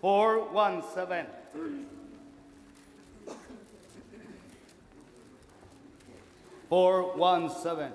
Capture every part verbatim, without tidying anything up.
Four one seven. Four one seven.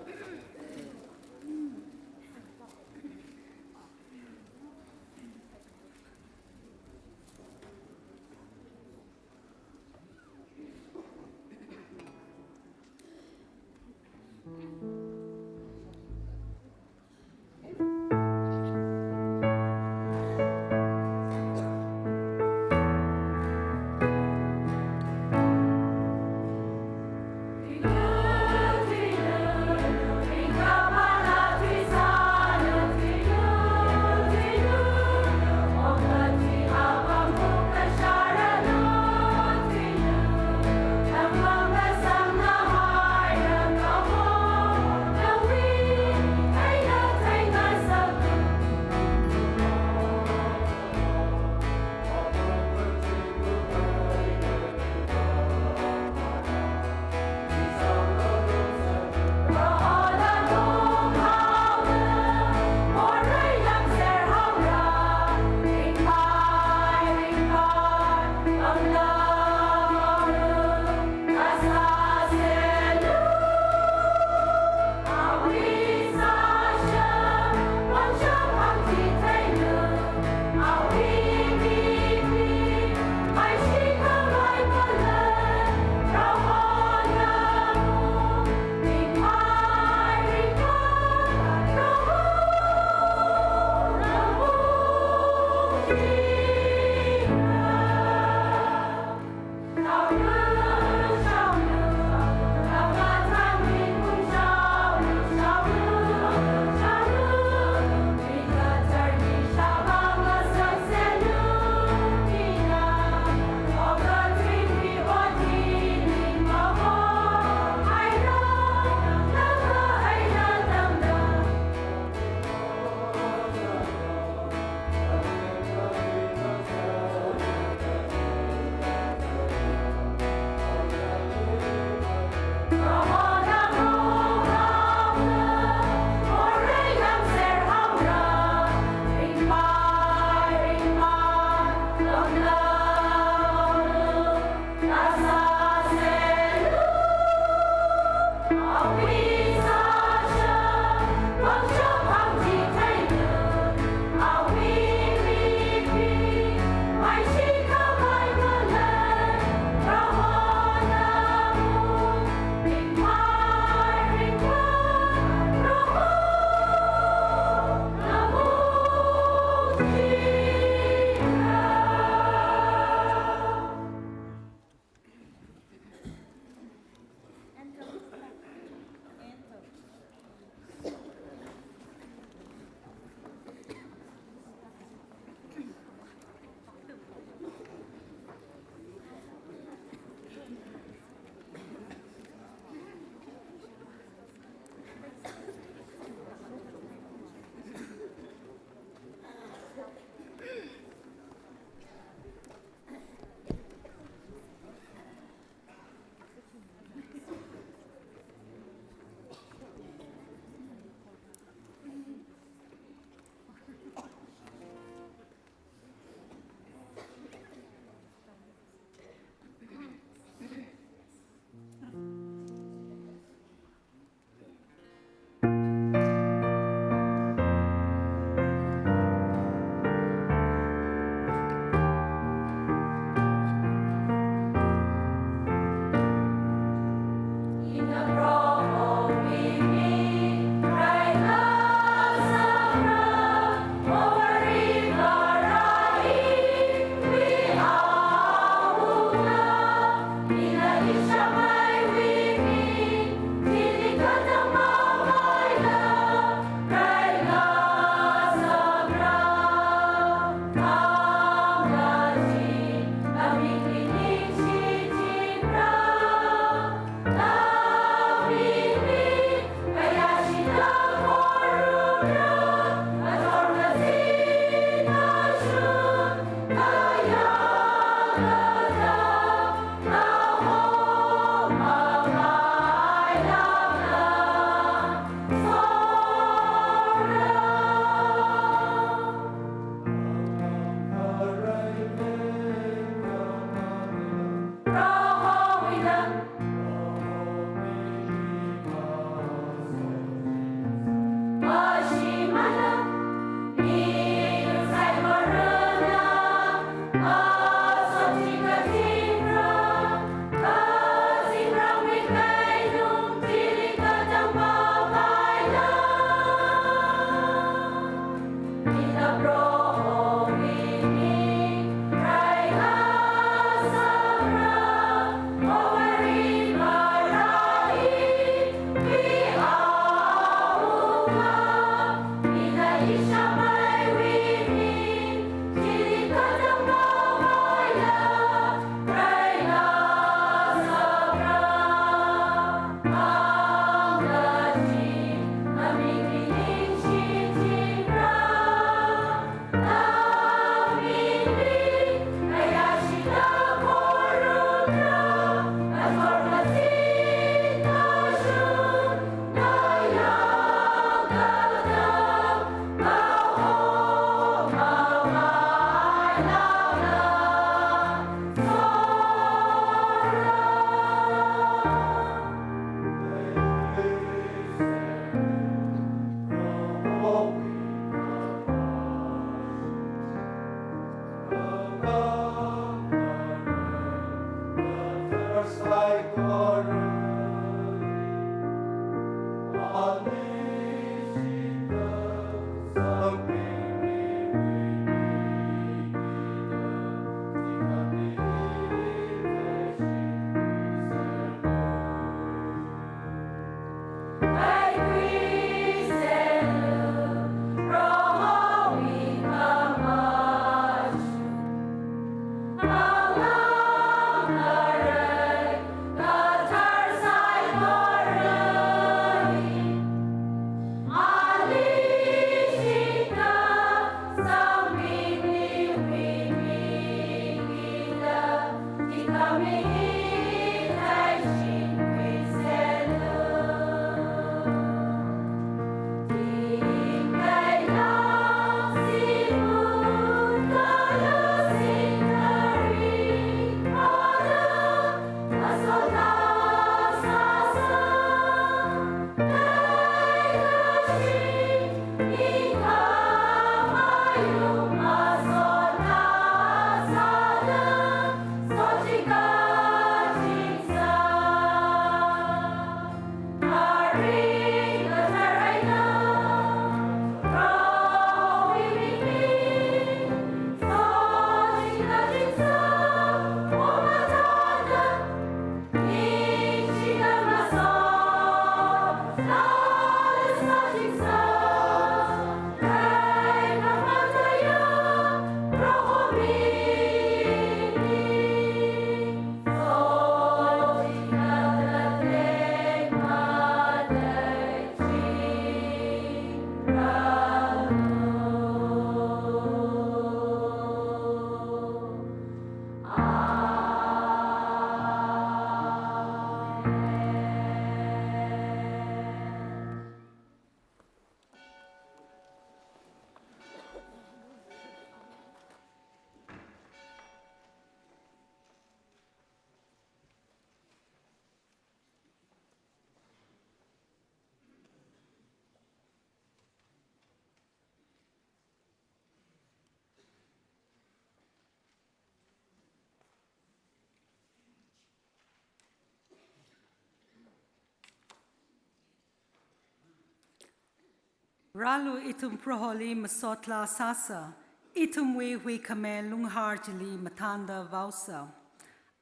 Rālu ithum Proholi masotla sāsa, ithumwui huikhame lunghar chili mathānda vaosa.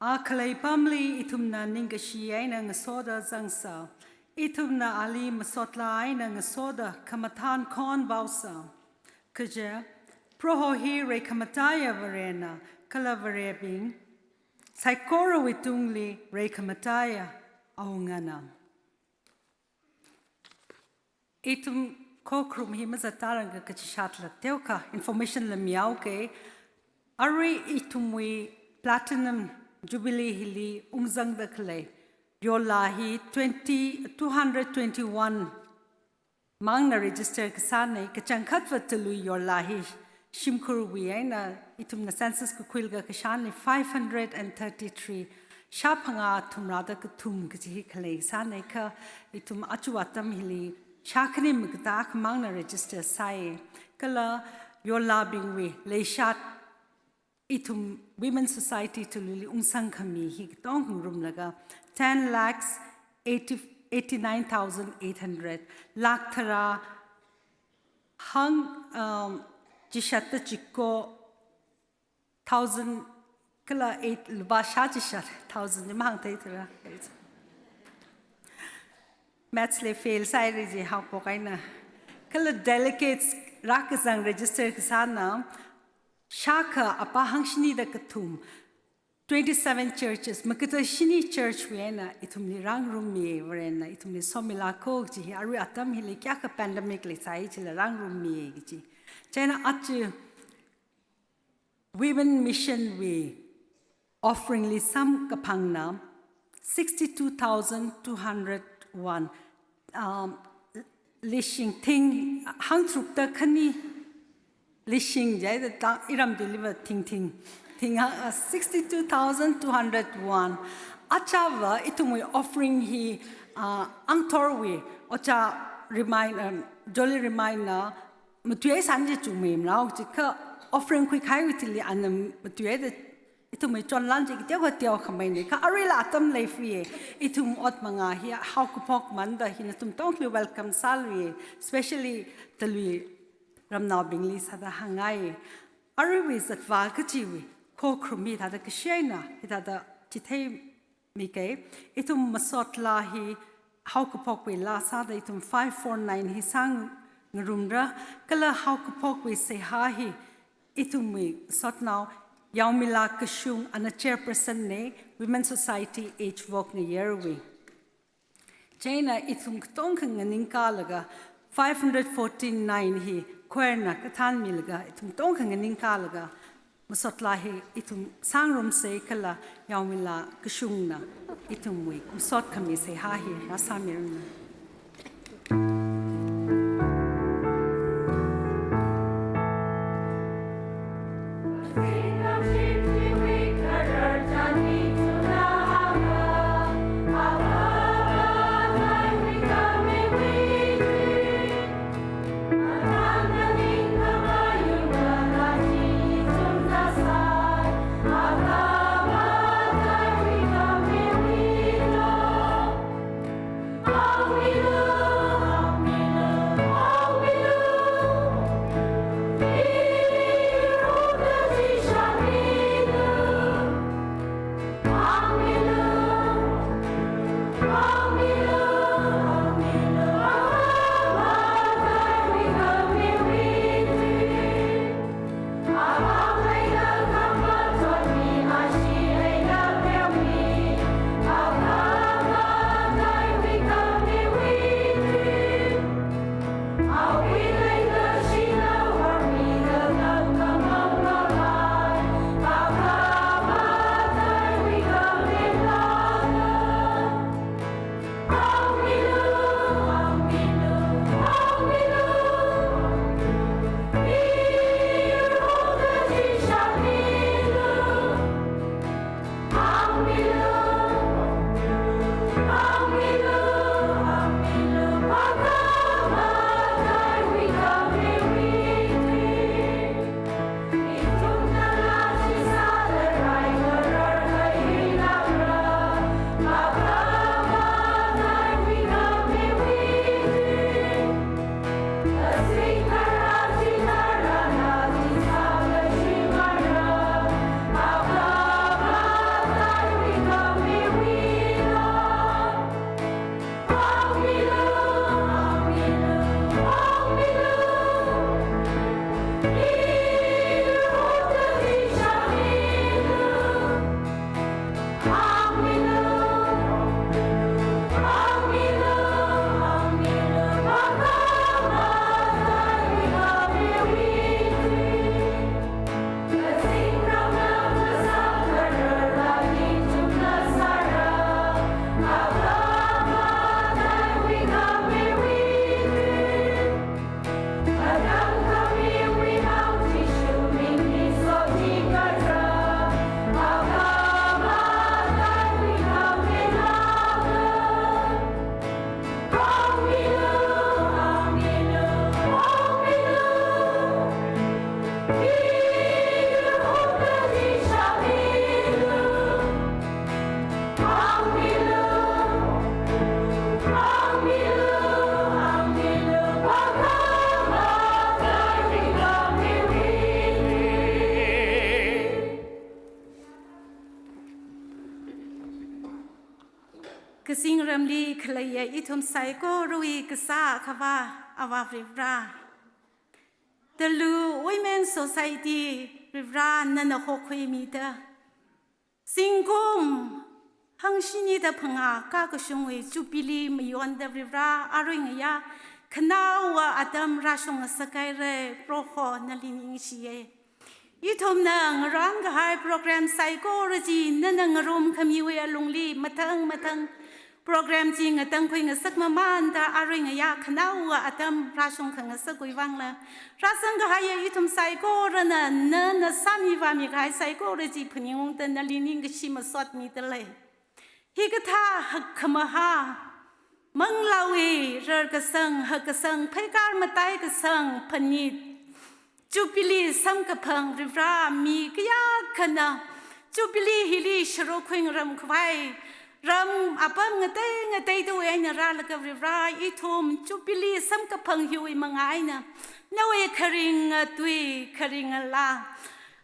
A khalei pamli ithumna ningkashi eina ngasoda zangsa, ithumna ali masotla eina ngasoda khamathān khon vaosa. Kaje, Proho hi reikhamataiya Varena, kala varebing saikorawui tungli reikhamataiya awungana. Ithum khokharum hi mazattarangka kachishatla teokha information la mihaoke. Arui ithumwui platinum jubilee hili ungzangda khalei yorla hi twenty, two hundred twenty-one mangna register kasāna, kachangkhatva talui yorla hi shimkhurwui eina ithumna census kakhuilaga kashāna five hundred and thirty-three, shāphangā thumrāda kathum kaji hi khalei sāna kha ithum aja atam hili shākhani makatā akhamangna register sāi. Kala yorlabingwui leishat ithum Women Society tuluili ungsangkhami hi katong ngarumlaga ten lakhs eighty, eighty-nine thousand eight hundred, lakh tharā hang, um, chishatta chiko thousand kala eight lupā shā chishat, thousand ni mahāngthei tharā. Maths li fail sāhaira ji haophok eina. Kala delegates rākazang register kasāna shākha apā hangshini da kathum, twenty-seven churches, makata shini church wui eina ithumli rāngarummi, Varena ithumli somilāko kaji hi arui atam hili kayākha pandemic leisai chila rāngarummi kaji. Chieina aja Women Mission wui offering li samkaphangna sixty-two thousand two hundred one. Um, lishing thing hangtharukta khani lishing jida tang iram deliver thing thing. Thing ha, uh, sixty-two thousand two hundred one. Achava ithumwui offering hi, uh, Angthorwui, Oja Remain, um, Jolly Remain na, matuiya san je chungmei mrao, chikha offering khuikahaiwui thili ana matuiyada Ithumwui chonlan chi kateokha teokhamei ne. Kha aruila atam leifie. Ithum ot manga hi haokaphok manda hi nathum tongli welcome sālui. Especially Talui ramnaobingli sāda hāngngai. Aruiwui zatvā kachiwui khokharum hi thāda kashaina, hithāda chitheimi kei. Ithum masot laa hi haokaphokwui laa sāda ithum five four nine hi sāngarumra, kala haokaphokwui seihā hi ithumwui sotnao Yaomila Kashung ana chairperson ne, Women Society Age Walk ngayerwui. Chieina ithum katongkha nganingkalaga five hundred fourteen nine hi choirna kathānmilaga ithum katongkha nganingkalaga masot laa hi ithum sāngarumsei kala Yaomila Kashungna ithumwui masot khami seihā hi rāsāmiranu. Kazingramli khaleiya ithum saikorawui kasā Akhava Avā Varivara. Talui Women Society Varivara nana hokhuimida, zingkum hangshini da phangā kakashungwui Jubilee mayonda Varivara arui ngayā khanaowa atam rāshung ngasakhaira, Proho nali ningshiya. Ithumna ngarānkahai program saikora chi nana ngarumkhamiwui alungli mathang mathang program chi ngatangkhui ngasakmamānda arui ngayā khanaowa atam rāshung khangasakwui vangla, rāzangkahaiya ithum saikorana nana sāmivāmikahai saikora chi phaningungda nali ningkashi masotmida lei. Hikathā hakkhamahā, manglāwui rarkasang, hakkasang, pheikar mataikasang phanit, Jubilee samkaphang Varivara mi kayākhana Jubilee hili sharuk khuingaram khavai ram apam ngatei ngateidawui eina rālaga Varivara, ithum Jubilee samkaphang hiwui manga eina nawui kharinga tui, kharinga laa,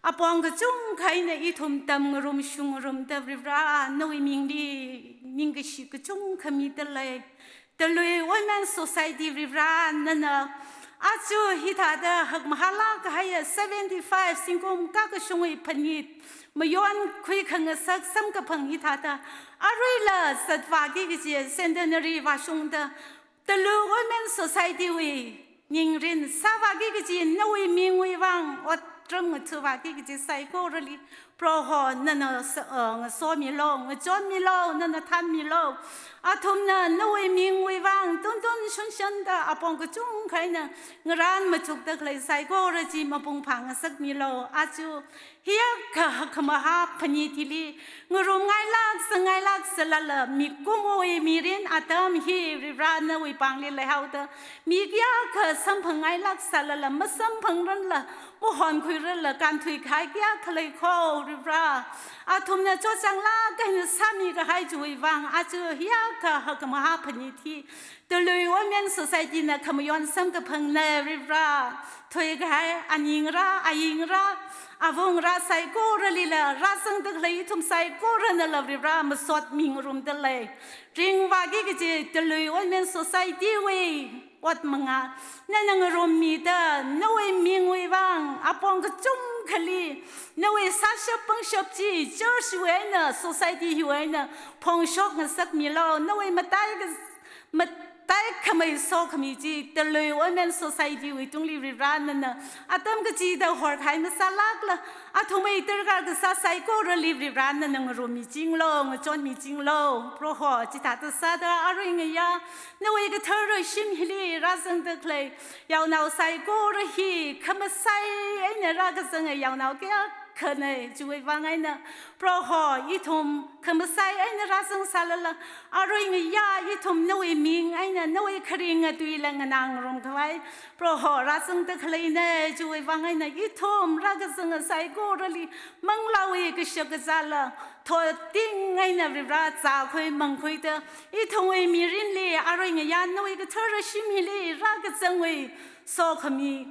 apong kachungkha eina ithum tamngarum shungngarumda Varivara, nawui mingli ningkashi kachungkha midalei. Talui Women Society Varivara, nana aja hithāda hakmahālāk kahaiya seventy-five zingkum kakashungwui phanit mayonkhui khangasak samkaphang hithāda aruila zatvāki kaji centenary vāshungda Talui Women Society wui ningrin sāvāki kaji, nawui mingwui vang otram ngathāvāki kaji saikorali Proho nana sa-, uh, ngasomilu, ngachonmilu, nana thanmilu. Athumna nawui mingwui vang tuntun shunshanda apong kachungkha eina ngarān machukda khalei saikora chi mapung phāngasakmilu. Aja hiyākha hakmahā phanit hili ngarumngailāk, zangngailāk sālala, mikumowui mirin atam hi Varivara nawui pāngli leihaoda, mi kayākha samphangngailāk sālala, masamphangranla, mahonkhuiranla, kānthui kahai kayākha leikho Varivara. Athumna chotchānglāk eina sāmi kahai chiwui vang aja hiyākha hakmahā phanit hi Talui Women Society na khamayon samkaphangna Varivara. Thuikahai aningarā, ayingarā, avungarā saikoralila rāzangda khalei ithum saikoranala Varivara masot mingarumdalei. Ringvāki kaji Talui Women Society wui ot manga nana ngarummida, nawui mingwui vang apong kachungkhali nawui sāshap pangshap chi church wui eina, society hiwui eina phongshok ngasakmilu. Nawui matai ka-, matai khamei sokhami chi Talui Women Society wui tungli Varivara nana atam kachida horkahai masālākla, athumwui darkar kasā saikorali Varivara nana ngarummichinglu, ngachonmichinglu. Proho, chithāda sāda arui ngayā nawui kathara shim hili rāzangda khalei yaonao saikora hi khamasai eina rākazanga yaonao kayākhana, chiwui vang eina Proho, ithum khamasai eina rāzang sālala, arui ngayā ithum nawui ming eina nawui kharinga tuila nganāngarum khavai Proho rāzangda khaleina. Chiwui vang eina ithum rākazanga saikorali manglāwui kashak kazāla thoting eina Varivara zākhui mangkhuida, ithumwui mirinli arui ngayā nawui kathara shim hili rākazangwui sokhami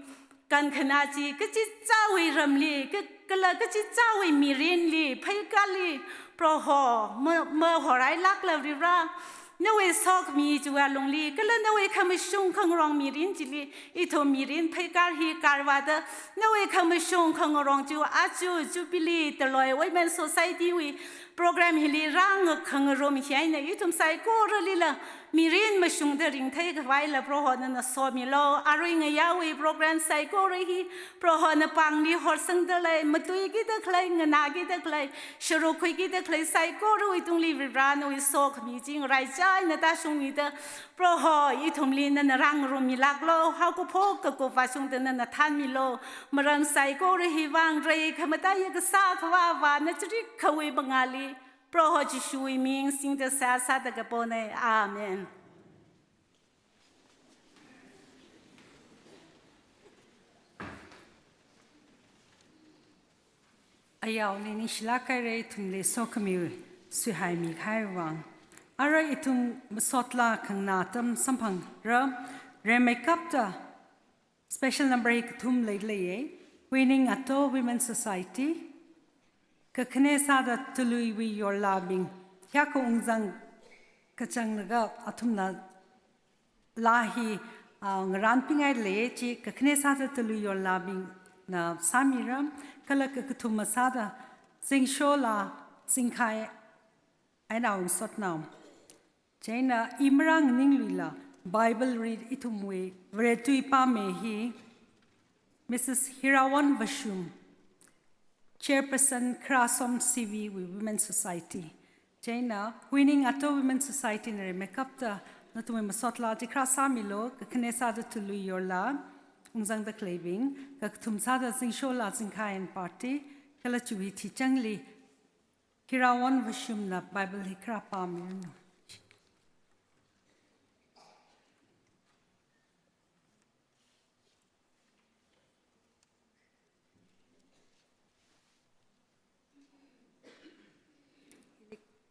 kankhanā chi kachichāwui ramli, ka-, kala kachichāwui mirinli, pheikali, Proho, ma-, mahorailākla Varivara, nawui sokhami chiwui alungli, kala nawui khamashung khangarong mirin chili, ithum mirin pheikar hi karvāda, nawui khamashung khangarong chi aja Jubilee Talui Women Society wui program hili rāngakhangarum hi eina ithum saikoralila mirin mashungda ringthei khavaila Proho nana somilu. Arui ngayāwui program saikora hi Proho na pāngli horsangdalei, matuikida khalei, nganākida khalei, sharuk khuikida khalei saikorawui tungli Varivara nawui sokhami chi ngaraichā eina tāshungmida, Proho, ithumli nana rāngarummilāklu, haokaphok kakup vāshungda nana thanmilu. Maram saikora hi vang rei khamataiya kasā khavā vāna charikhawui mangāli, Proho Jishuwui ming singda seihā sāda kapona. Amen. Ayaoli ningshilāk haira, ithumli sokhami suihaimi kahai vang. Arui ithum masotlā khanganā atam samphangra, rimeikapta special number hi kathum leileiya, Huining Ato Women Society, kakhane sāda Taluiwui yorlābing, hiyākha ungzang kachanglaga athumna laa hi, ah, ngarānpingai lei chi, kakhane sāda Talui yorlābingna sāmira, kala kakathuma sāda Zingshola Zingkhai eina ungsotnao. Chieina imarān ningluila Bible read ithumwui Varetui pāmei hi Missus Hirawon Vashum, Chairperson Kharasom C V wui Women Society. Chieina Huining Ato Women Society na rimeikapta nathumwui masotlā chi kharā sāmilu, kakhane sāda Talui yorlā ungzangda khaleibing, kakathum sāda Zingshola Zingkhai and party, kala chiwui thichangli Hirawon Vashumna Bible hi kharā pāmiranu.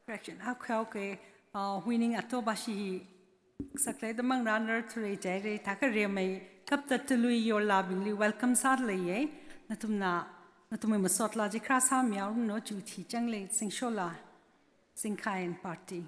Correction, haoke, haoke, uh, Huining Atobashi hi saklei damang runner thurei jairei, thākha rimeikapta Tului yorlabingli welcome sāda leiya. Nathumna, nathumwui masotla chi khara sāmihaoranu, chuthi chang lei, singshola, singkhain party.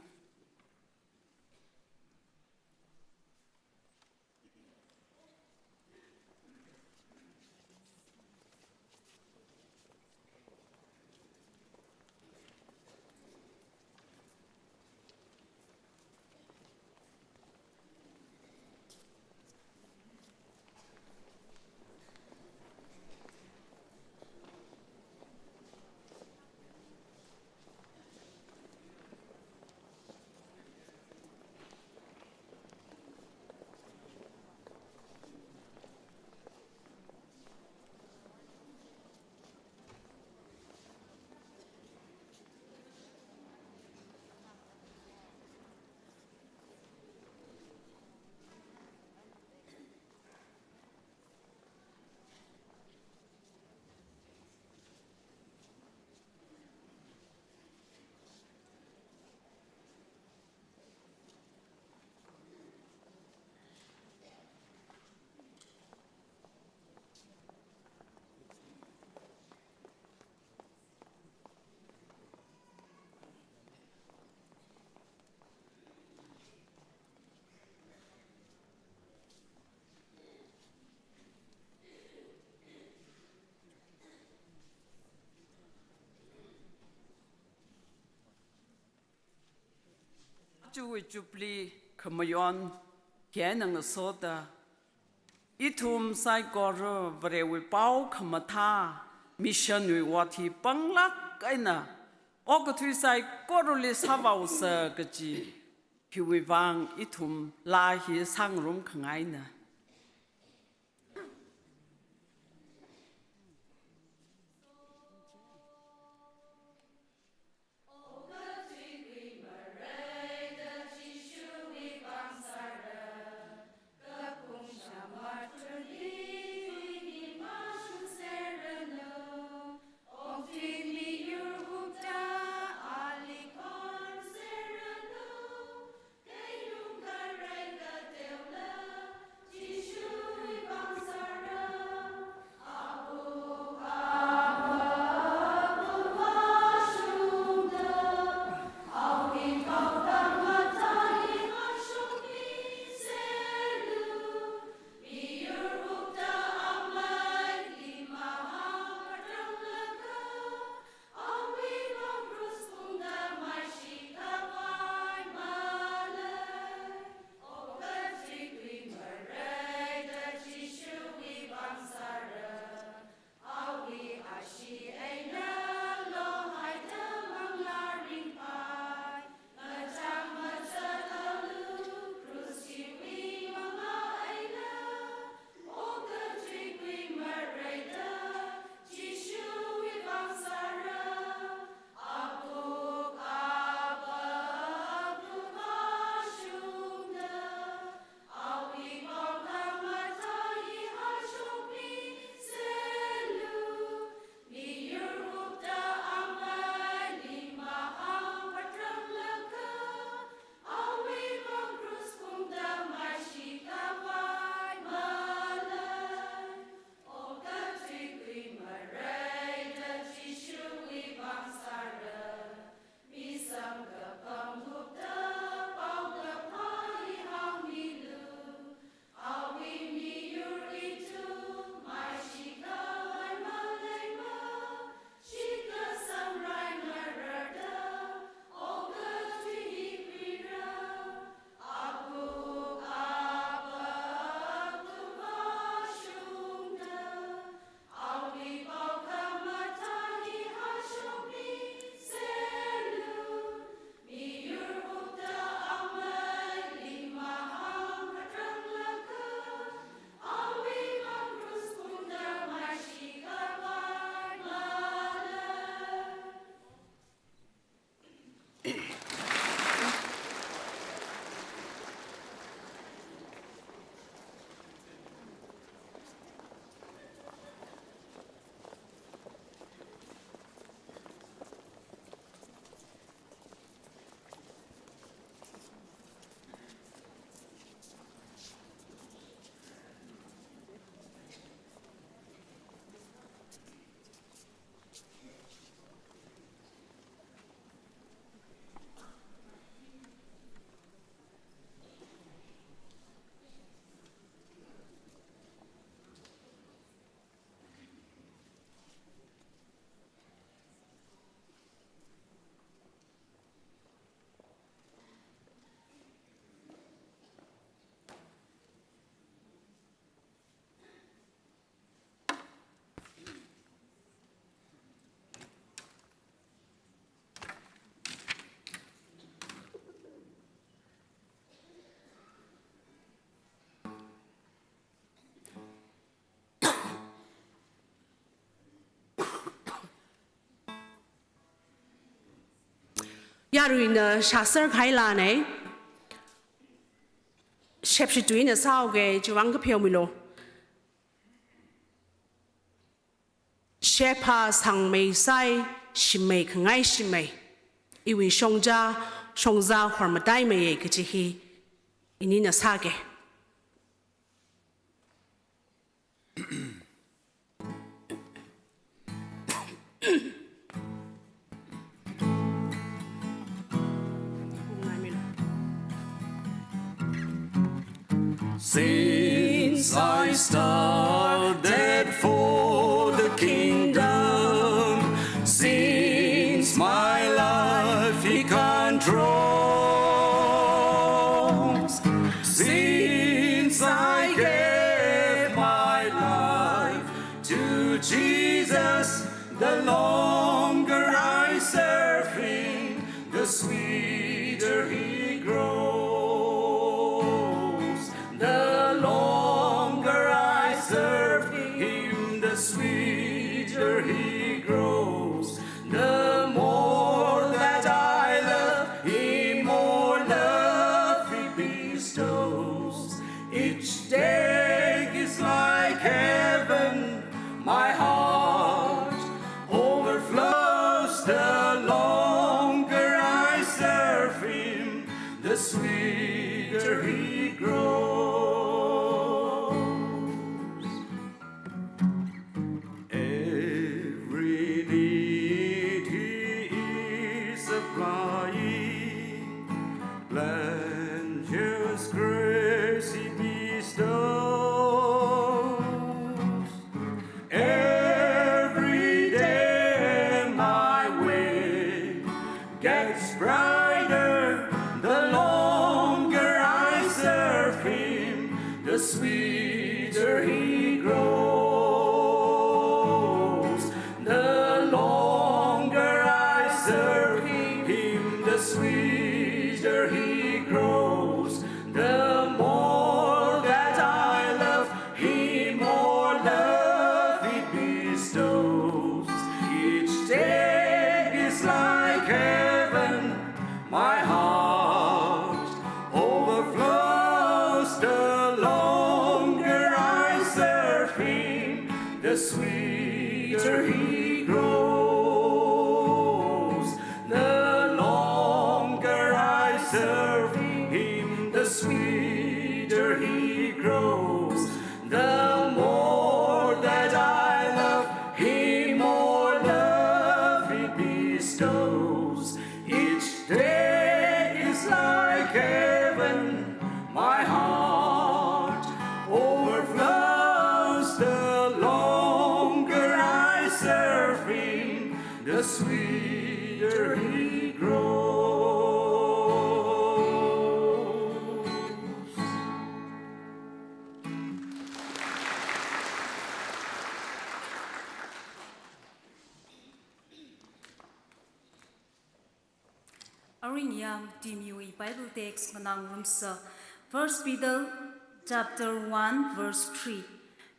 Aja Jubilee khamayon kena ngasoda, ithum saikora Varewui pao khamathā, mission wui ot hi panglāk eina okathui saikorali sāvāosa kaji hiwui vang ithum laa hi sāngarum khangaina. Yaruina shāser khailane. Shepshi tuina sāoke, chiwuivang kapheomilu. Shepha sangmei sai, shimei khangai shimei. Iwui shongza, shongza hormataimeiye kachi hi inina sāke. Since I started for the kingdom, since my life he controls, since I gave my life to Jesus, the longer I serve him, the sweeter he grows. The longer I serve him, the sweeter he grows. The more that I love him, more love he bestows. Each day is like heaven, my heart overflows. The longer I serve him, the sweeter he grows. Every need he is supplying, plenteous grace he bestows. Every day my way gets brighter, the longer I serve him, the sweeter he grows. The longer I serve him, the sweeter he grows. The more that I love him, more love he bestows. Each day is like heaven, my heart overflows. The longer I serve him, the sweeter he grows. The longer I serve him, the sweeter he grows. The more that I love him, more love he bestows. Each day is like heaven, my heart overflows. The longer I serve him, the sweeter he grows. Aruiya ithumwui Bible text nganāngarumsa, First Peter chapter one verse three.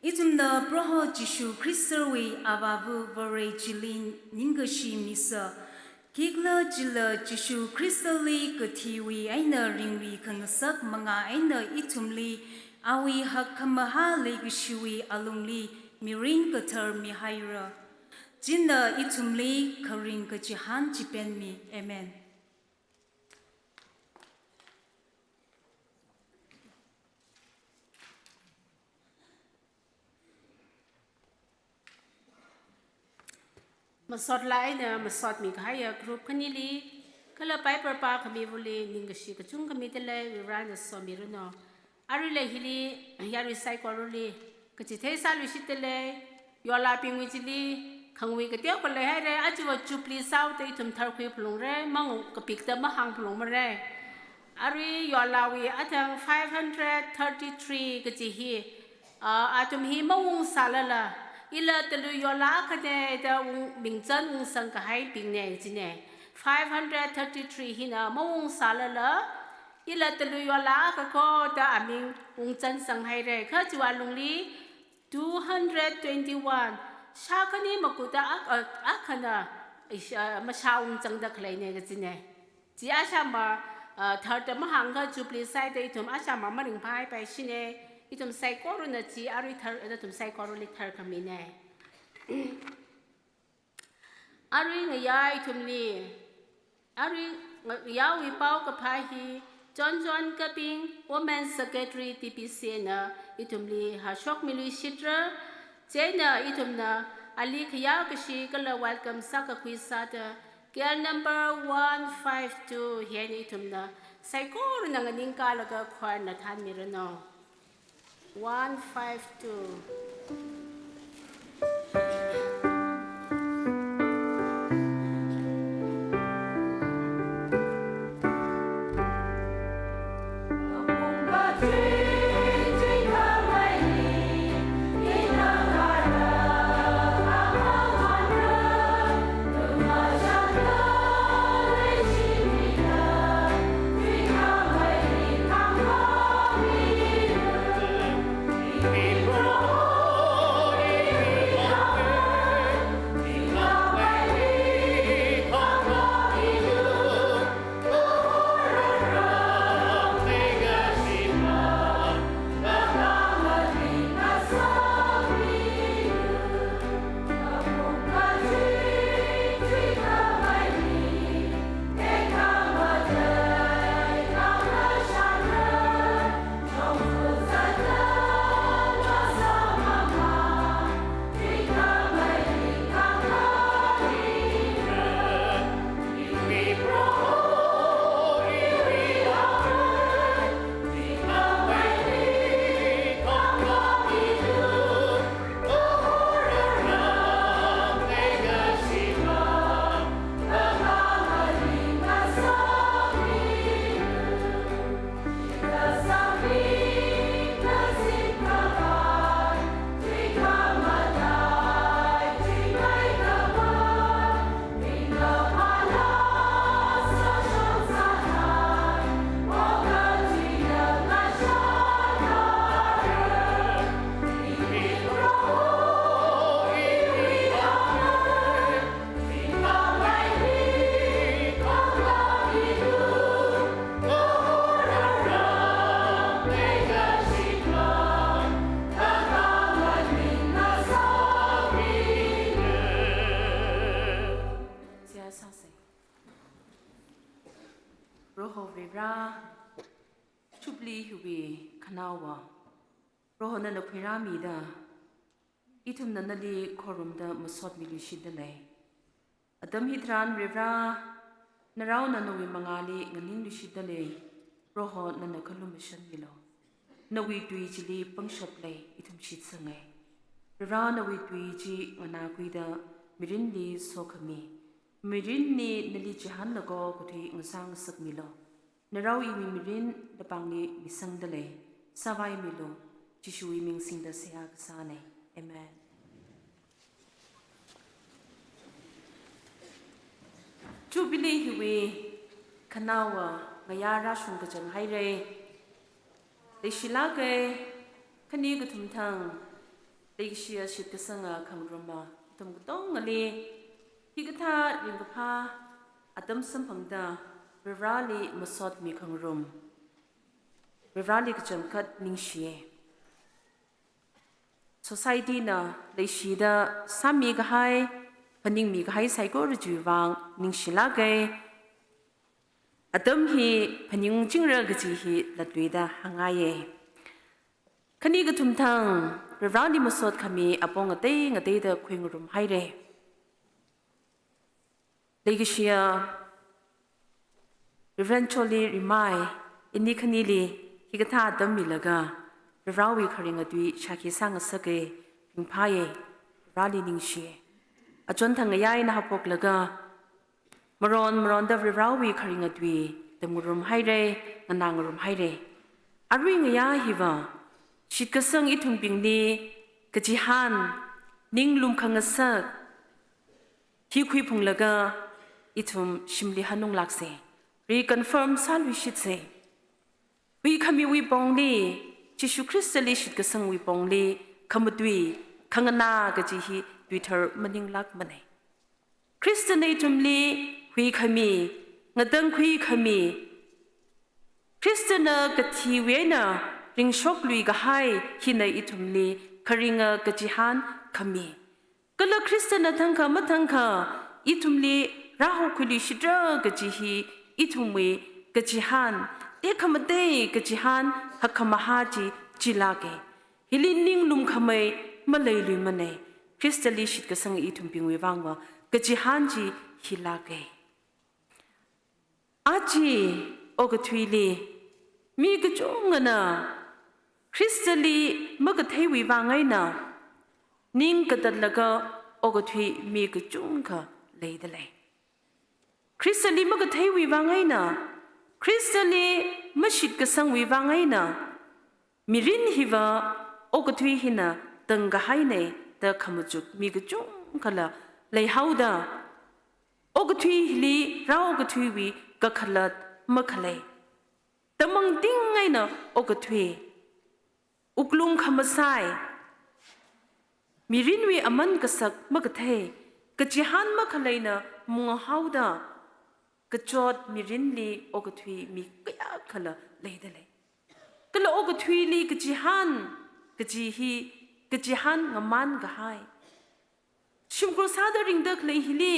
Ithumna Proho Jishu Khristawui Avāva Vare chili ningkashi misa. Khikhalajila Jishu Khristali kathiwui eina ringri khangasak manga eina ithumli awui hakkhamahā leikashiwui alungli mirin kathar mihaira. China ithumli kharing kachihān chipemmi. Amen. Masot laa eina masotmi kahaiya group khanili, kala Bible pākhamiwuili ningkashi kachungkha midalei, Varena somiranu. Aruila hili yarui saikorali kachithei sāluishitdalei, yolābingwui chili khangui kateokha leihaira, ajava Jubilee sāhaoda ithum tharkhui phalungra, mangu kapikta mahāng phalungmara. Arui yolāwui athang five hundred thirty-three kaji hi, ah, athum hi maung sālala, ila talui yolā akhana da ung, mingchan ungsang kahaibingna kajina. Five hundred thirty-three hina maung sālala, ila talui yolā akha kho da aming ungchansang haira. Kha chiwui alungli two hundred twenty-one, shākhani makuda ak-, ak-, akhana, ish, ah, mashā ungchangda khaleina kajina. Chi ashama, uh, tharda mahāngkha Jubilee sāhaida ithum ashama maringphāpai shine, ithum saikorana chi arui thar, ithum saikorali tharkhamine. Arui ngayā ithumli, arui ngayāwui paokaphā hi Chonchon Kaping, Women Secretary T P C na ithumli hāshokmiluishitra, chieina ithumna ali khayākashi kala welcome sākakhui sāda, K L number one five two hi eina ithumna saikorana nganingkalaga choir na thānmiranu. One five two. Seihā sāsa. Proho Varivara, Jubilee hiwui khanaowa, Proho nana khuirāmida, ithumna nali khorumda masotmiluishitdalei. Atam hitharan Varivara, naraona nawui mangāli nganingluishitdalei. Proho nana khalumashanmilu. Nawui tui chili pangshap lei, ithum shitsanga. Varivara, nawui tui chi nganākhuida mirinli sokhami, mirinli nali chihānlaga kathui ngasāngasakmilu. Narao iwui mirin napāngli misangdalei, sāvaimilu, Jishuwui ming singda seihā kasāna. Amen. Jubilee hiwui khanaowa ngayā rāshung kachang haira. Leishilāka, khani kathum thang leikashiya shitkasanga khangaruma ithum katongali hikathā ringkaphā atam samphangda Varivarali masotmi khangarum. Varivarali kachangkhat ningshiya. Society na leishida sāmikahai, phaningmikahai saikora chiwui vang ningshilāka. Atam hi phaningchingra kaji hi latluida hāngngaiya. Khani kathum thang Varivarali masot khami apong ngatei ngateida khuingarum haira. Leikashiya Reverend Choli Rimai, ini khanili hikathā atam milaga Varivarawui kharinga tui shākhi sāngasaka, ringphāya, Varivarali ningshiya. Achon thang ngayā eina haophoklaga maron maronda Varivarawui kharinga tui tamngarum haira, nganāngarum haira. Arui ngayā hiva shitkasang ithumbingli kachihān, ninglum khangasak hi khuiphunglaga ithum shimli hanunglāksa, reconfirm sāluishitsa. Huikhamiwui pongli, Jishu Khristali shitkasangwui pongli khamatui, khanganā kaji hi tuithar maninglākmana. Khristana ithumli huikhami, ngatangkhui khami, Khristana kathiwui eina ringshokluikahai hina ithumli kharinga kachihān khami. Kala Khristana thangkha mathangkha ithumli rāhokhuiluishitra kaji hi ithumwui kachihān, tekhamatei kachihān hakkhamahā chi chilāka. Hili ninglumkhamei maleiluimana. Khristali shitkasang ithumbingwui vangva kachihān chi hilāka. Aja okathuili mi kachungana Khristali makatheiwui vang eina ning katatlaga okathui mi kachungkha leidalei. Khristali makatheiwui vang eina, Khristali mashitkasangwui vang eina, mirin hiva okathui hina tangkahaina da khamachuk mi kachungkhala leihaoda, okathui hili rāokathuiwui kakhalat makhalei. Tamangting eina okathui, wuklung khamasai, mirinwui aman kasak makathei, kachihān makhaleina munghaoda, kachot mirinli okathui mi kayākhala leidalei. Kala okathuili kachihān kaji hi, kachihān ngamānkahai. Shimkhur sāda ringda khalei hili,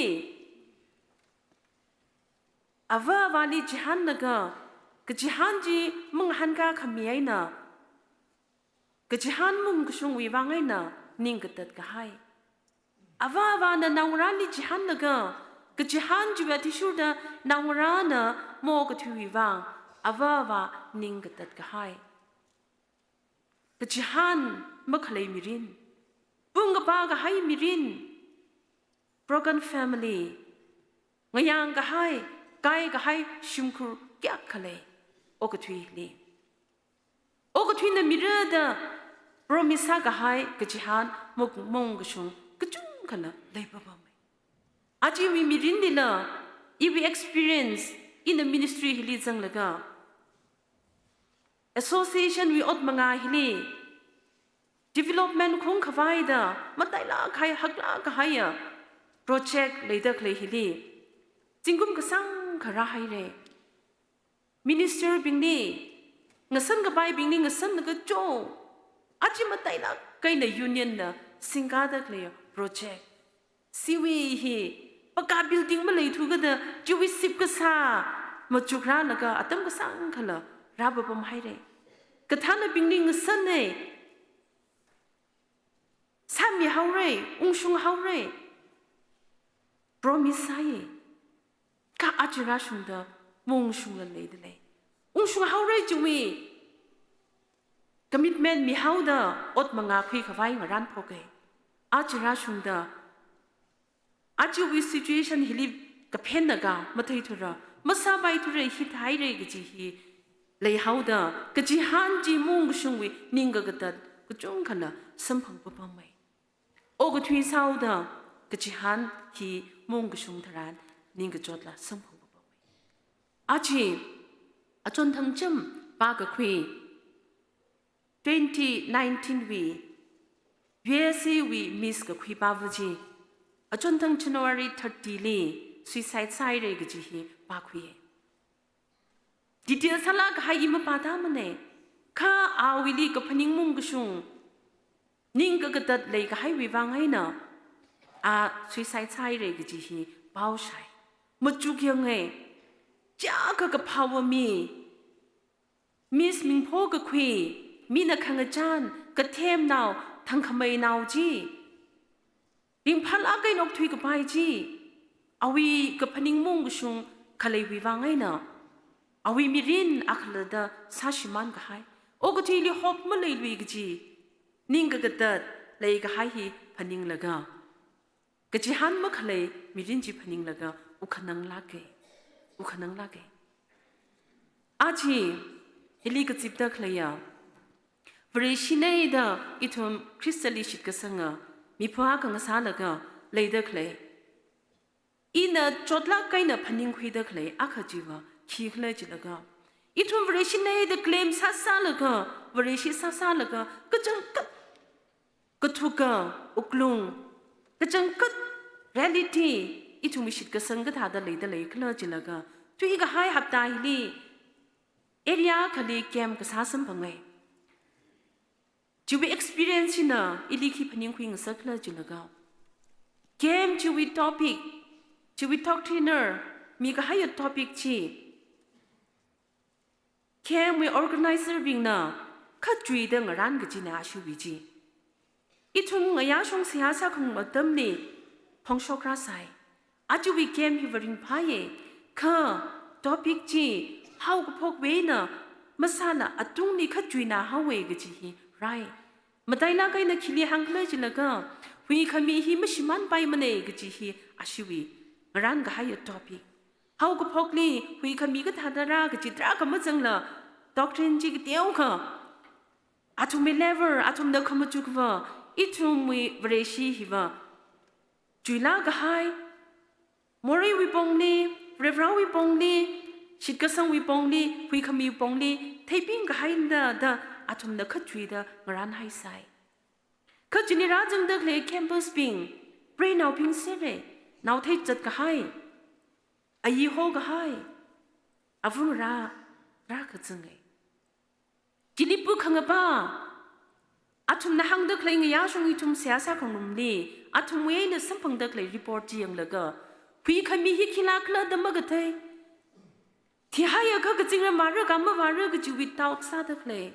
avā avāli chihānlaga, kachihān chi mangahānkā khami eina, kachihān mungkashungwui vang eina ning katatkahai. Avā avāna naongarāli chihānlaga, kachihān chiwui athishurda naongarāna maokathuiwui vang, avā avā ning katatkahai. Kachihān makhalei mirin, pungkapā kahai mirin, broken family, ngayāngkahai, kaikahai shimkhur kayākha lei okathuili. Okathuina mira da promise sākahai kachihān muk-, mungkashung kachungkhala leipapamei. Aja iwui mirinlila, iwui experience, ina ministry hili zanglaga, association wui ot manga hili, development khungkhavai da matailāk kahai, haklāk kahaiya project leida khalei hili, zingkum kasāngkha rāhaira. Minister bingli, ngasankapaibingli ngasanlaga cho, aja matailāk kahai eina union na singkāda khaleiya project. Chiwui hi, pakā building maleithu kada, chiwui sip kasā machukrālaga atam kasāngkhala rāpapamhaira. Kathānabingli ngasana, sāmihaora, ungshunghaora, promise sāya. Kha aja rāshungda maungshungla leidalei. Ungshunghaora chiwui commitment mihaoda ot manga khuikhavai ngarānphoka. Aja rāshungda, ajawui situation hili kaphenna ka matheithura, masāpaithura, hithāhaira kaji hi leihaoda, kachihān chi mungkashungwui ningkakatat kachungkhala samphangpapamei. Okathui sāhaoda, kachihān hi mungkashung tharan ningkachotla samphangpapamei. Aja, achon thangcham pākakhui, twenty nineteen wui U S A wui Miss kakhui pāva chi, achon thang January thirty li suicide sāhaira kaji hi pākhuiya. Detail sālāk kahai i mapātāmana, kha awuili kaphaning mungkashung, ningkakatat leikahaiwui vang eina, a suicide sāhaira kaji hi pao shāi. Machuk yanga, chiyākha kaphāva mi, Miss mingpho kakhui, mina khangachān, kathemnao, thangkhameinao chi, ringphālāk eina okthuikapai chi, awui kaphaning mungkashung khaleiwui vang eina, awui mirin akhalatta sāshimānkahai, okathuili hope maleilui kaji, ningkakatat leikahai hi phaninglaga, kachihān makhalei mirin chi phaninglaga, wukhananglāka, wukhananglāka. Aja, hili kazipda khaleiya, Vareshina da ithum Khristali shitkasanga mipā akha ngasālaga leida khalei, ina chotlāk eina phaningkhuida khalei akha chiva khikhala jilaga, ithum Vareshina da claim sāsālaga, Vareshi sāsālaga, kachangkhat kathuka wuklung, kachangkhat reality, ithumwui shitkasang kathāda leida leikhala jilaga, Tui kahai hapta hili area akhali camp kasā samphanga. Chiwui experience hina ili khi phaningkhui ngasakla jilaga, camp chiwui topic, chiwui doctriner mikahaiya topic chi, camp wui organizer bingna khachuida ngarān kajina ashiwui chi. Ithum ngayāshung seihā sākhangarum atamli phongshok rāsai. Ajawui camp hiva ringphāya, kha topic chi haokaphokwui eina masāla atungli khachuina haowa kaji hi rāi. Matailāk eina khili hāngkhala jilaga, huikhami hi mashimānpaimana kaji hi ashiwui ngarān kahaiya topic. Haokaphokli huikhami kathāda rā kaji tarākha mazangla, doctrine chi kateokha, athumwui level, athumna khamachukva, ithumwui Vareshi hiva chuilāk kahai, moreiwui pongli, Varivarāwui pongli, shitkasangwui pongli, huikhamiwui pongli theiping kahaina da athumna khachuida ngarānhaisai. Kha chili rāzangda khalei campers bing, preinaobing sera, nao theizat kahai, ayi hokahai, avungrā, rākazanga. Chili pukhangapai, athumna hāngda khalei ngayāshung ithum seihā sākhangarumli, athumwui eina samphangda khalei report chi yanglaga, huikhami hi khilākhala da makathei, thihaiakha kazingra mara ka mavāra kajiwui doubt sāda khalei,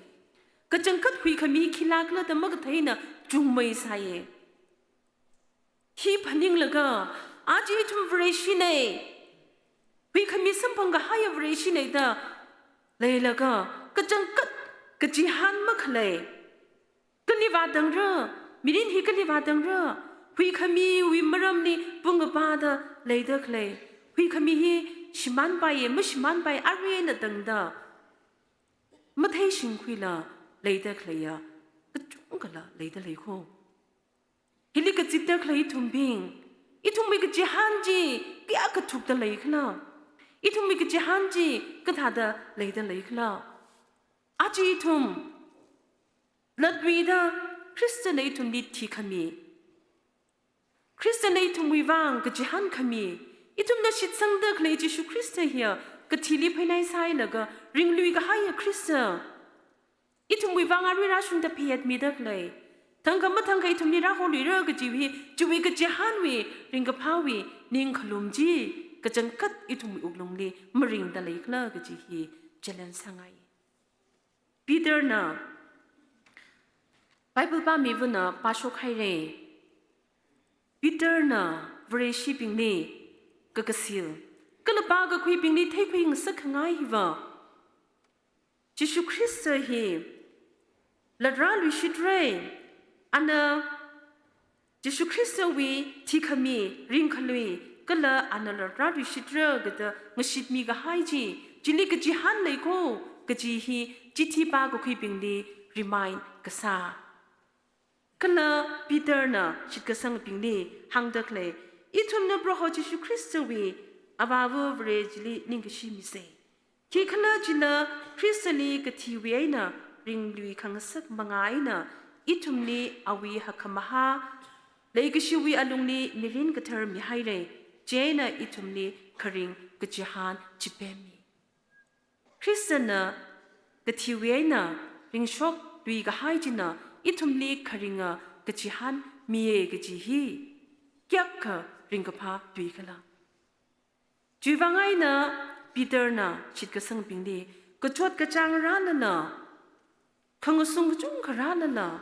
kachangkhat huikhami hi khilākhala da makatheina chungmeisāya. Hi phaninglaga, aja ithum Vareshina, huikhami samphang kahaiya Vareshina da leilaga, kachangkhat kachihān makhalei, kali vātangra, mirin hi kali vātangra, huikhamiwui maramli pungapa da leida khalei, huikhami hi shimānpaiya, mashimānpai arui eina tangda matheishingkhuila leida khaleiya kachungkhala leida lei kho. Hili kazipda khalei ithumbing, ithumwui kachihān chi kayākha thukda leikhala? Ithumwui kachihān chi kathāda leida leikhala? Aja ithum, latluida Khristana ithumli thikhami, Khristana ithumwui vang kachihān khami, ithumna shitsangda khalei Jishu Khrista hiya kathili phainai sāhailaga ringlui kahaiya Khrista, ithumwui vang arui rāshungda phayātmida khalei, thangkha mathangkha ithumli rāholuira kajiwui, chiwui kachihānwui ringkaphāwui ningkhalum chi kachangkhat ithumwui wuklungli maringda leikhala kaji hi challenge sāngai. Peterna, Bible pāmivana pāshok haira. Peterna Vareshibingli kakasil, kala pākakhuibingli theikhui ngasakkhangai hiva, Jishu Khrista hi latrāluishitra, ana Jishu Khristawui thikhami, ringkhalui, kala ana latrāluishitra kada ngashitmi kahai chi, chili kachihān lei kho kaji hi chithi pākakhuibingli remind kasā. Kala Peterna shitkasangbingli hāngda khalei, ithumna Proho Jishu Khristawui Avāva Vare chili ningkashi misa. Khikhalajila Khristali kathiwui eina ringlui khangasak manga eina ithumli awui hakkhamahā leikashiwui alungli mirin kathar mihaira, chieina ithumli kharing kachihān chipemmi. Khristana kathiwui eina ringshok tui kahai china ithumli kharinga kachihān miya kaji hi kayākha ringkaphā tui khala. Chiwuivang eina Peterna shitkasangbingli kachot kachāng rānana, khangasung kachungkha rānana,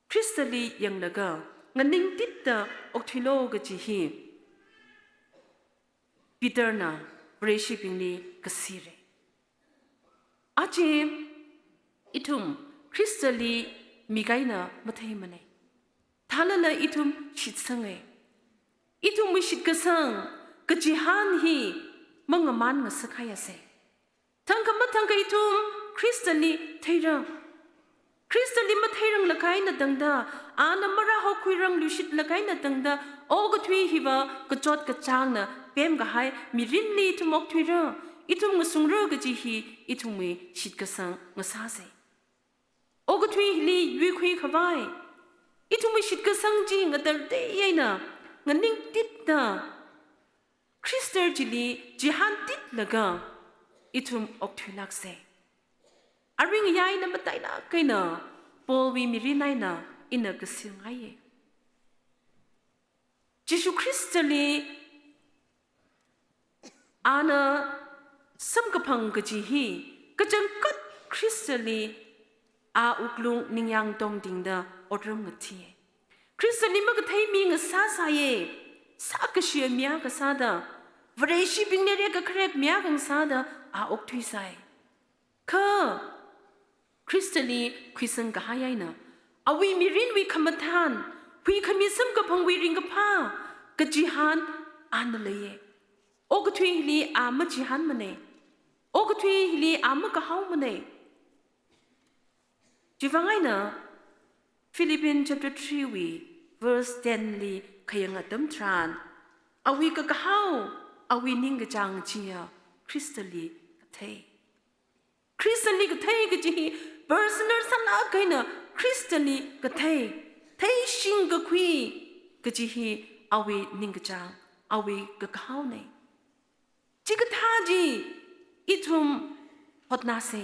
Khristali yanglaga nganingtitda okthuilu kaji hi Peterna Vareshibingli kasira. Aja ithum Khristali mik eina matheimana. Thālala ithum shitsanga. Ithumwui shitkasang kachihān hi mangamān ngasakhaiasa. Thangkha mathangkha ithum Khristali theira. Khristali matheiranglakha eina tangda, ana marāhokhuiranglui shitlakha eina tangda, okathui hiva kachot kachāngna pemkahai mirinli ithum okthuira, ithum ngasungra kaji hi ithumwui shitkasang ngasāsa. Okathui hili yuikhui khavai, ithumwui shitkasang chi ngatar tei eina nganingtitda, Khrista chili chihāntitlaga ithum okthuilāksa. Aring yaina matailāk eina Paulwui mirin eina ina kasilngaiya. Jishu Khristali ana samkaphang kaji hi, kachangkhat Khristali a wuklung ningyāng tongtingda otram ngathiya. Khristali makathei mi ngasāsāya, sākashi mi akha sāda, Vareshibingli rekakharek mi akha ngasāda a okthuisai. Kha Khristali khuisang kahai eina, awui mirinwui khamathān, huikhami samkaphangwui ringkaphā, kachihān ana leiya. Okathui hili a machihānmana. Okathui hili a makahaomana. Chivang eina Philippians chapter three wui verse ten li khayang atam tharan, awui kakahao, awui ningkachāng chiya Khristali kathei. Khristali kathei kaji hi personal sālāk eina Khristali kathei, theishing kakhui kaji hi awui ningkachāng, awui kakahaona. Chikathā chi ithum hotnāsa.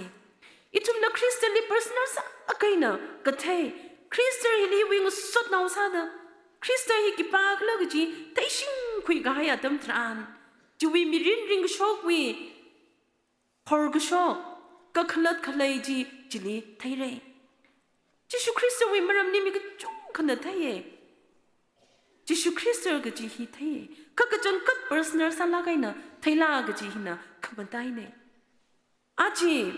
Ithumna Khristali personal sālāk eina kathei, Khrista hili iwui ngasotnao sāda, Khrista hi khipākhala kaji theishingkhui kahai atam tharan, chiwui mirin ringkashokwui horkashok, kakhalat khalei chi chili theira. Jishu Khristawui maramli mi kachungkhana theiya. Jishu Khrista kaji hi theiya. Kha kachangkhat personal sālāk eina theila kaji hina khamataina. Aja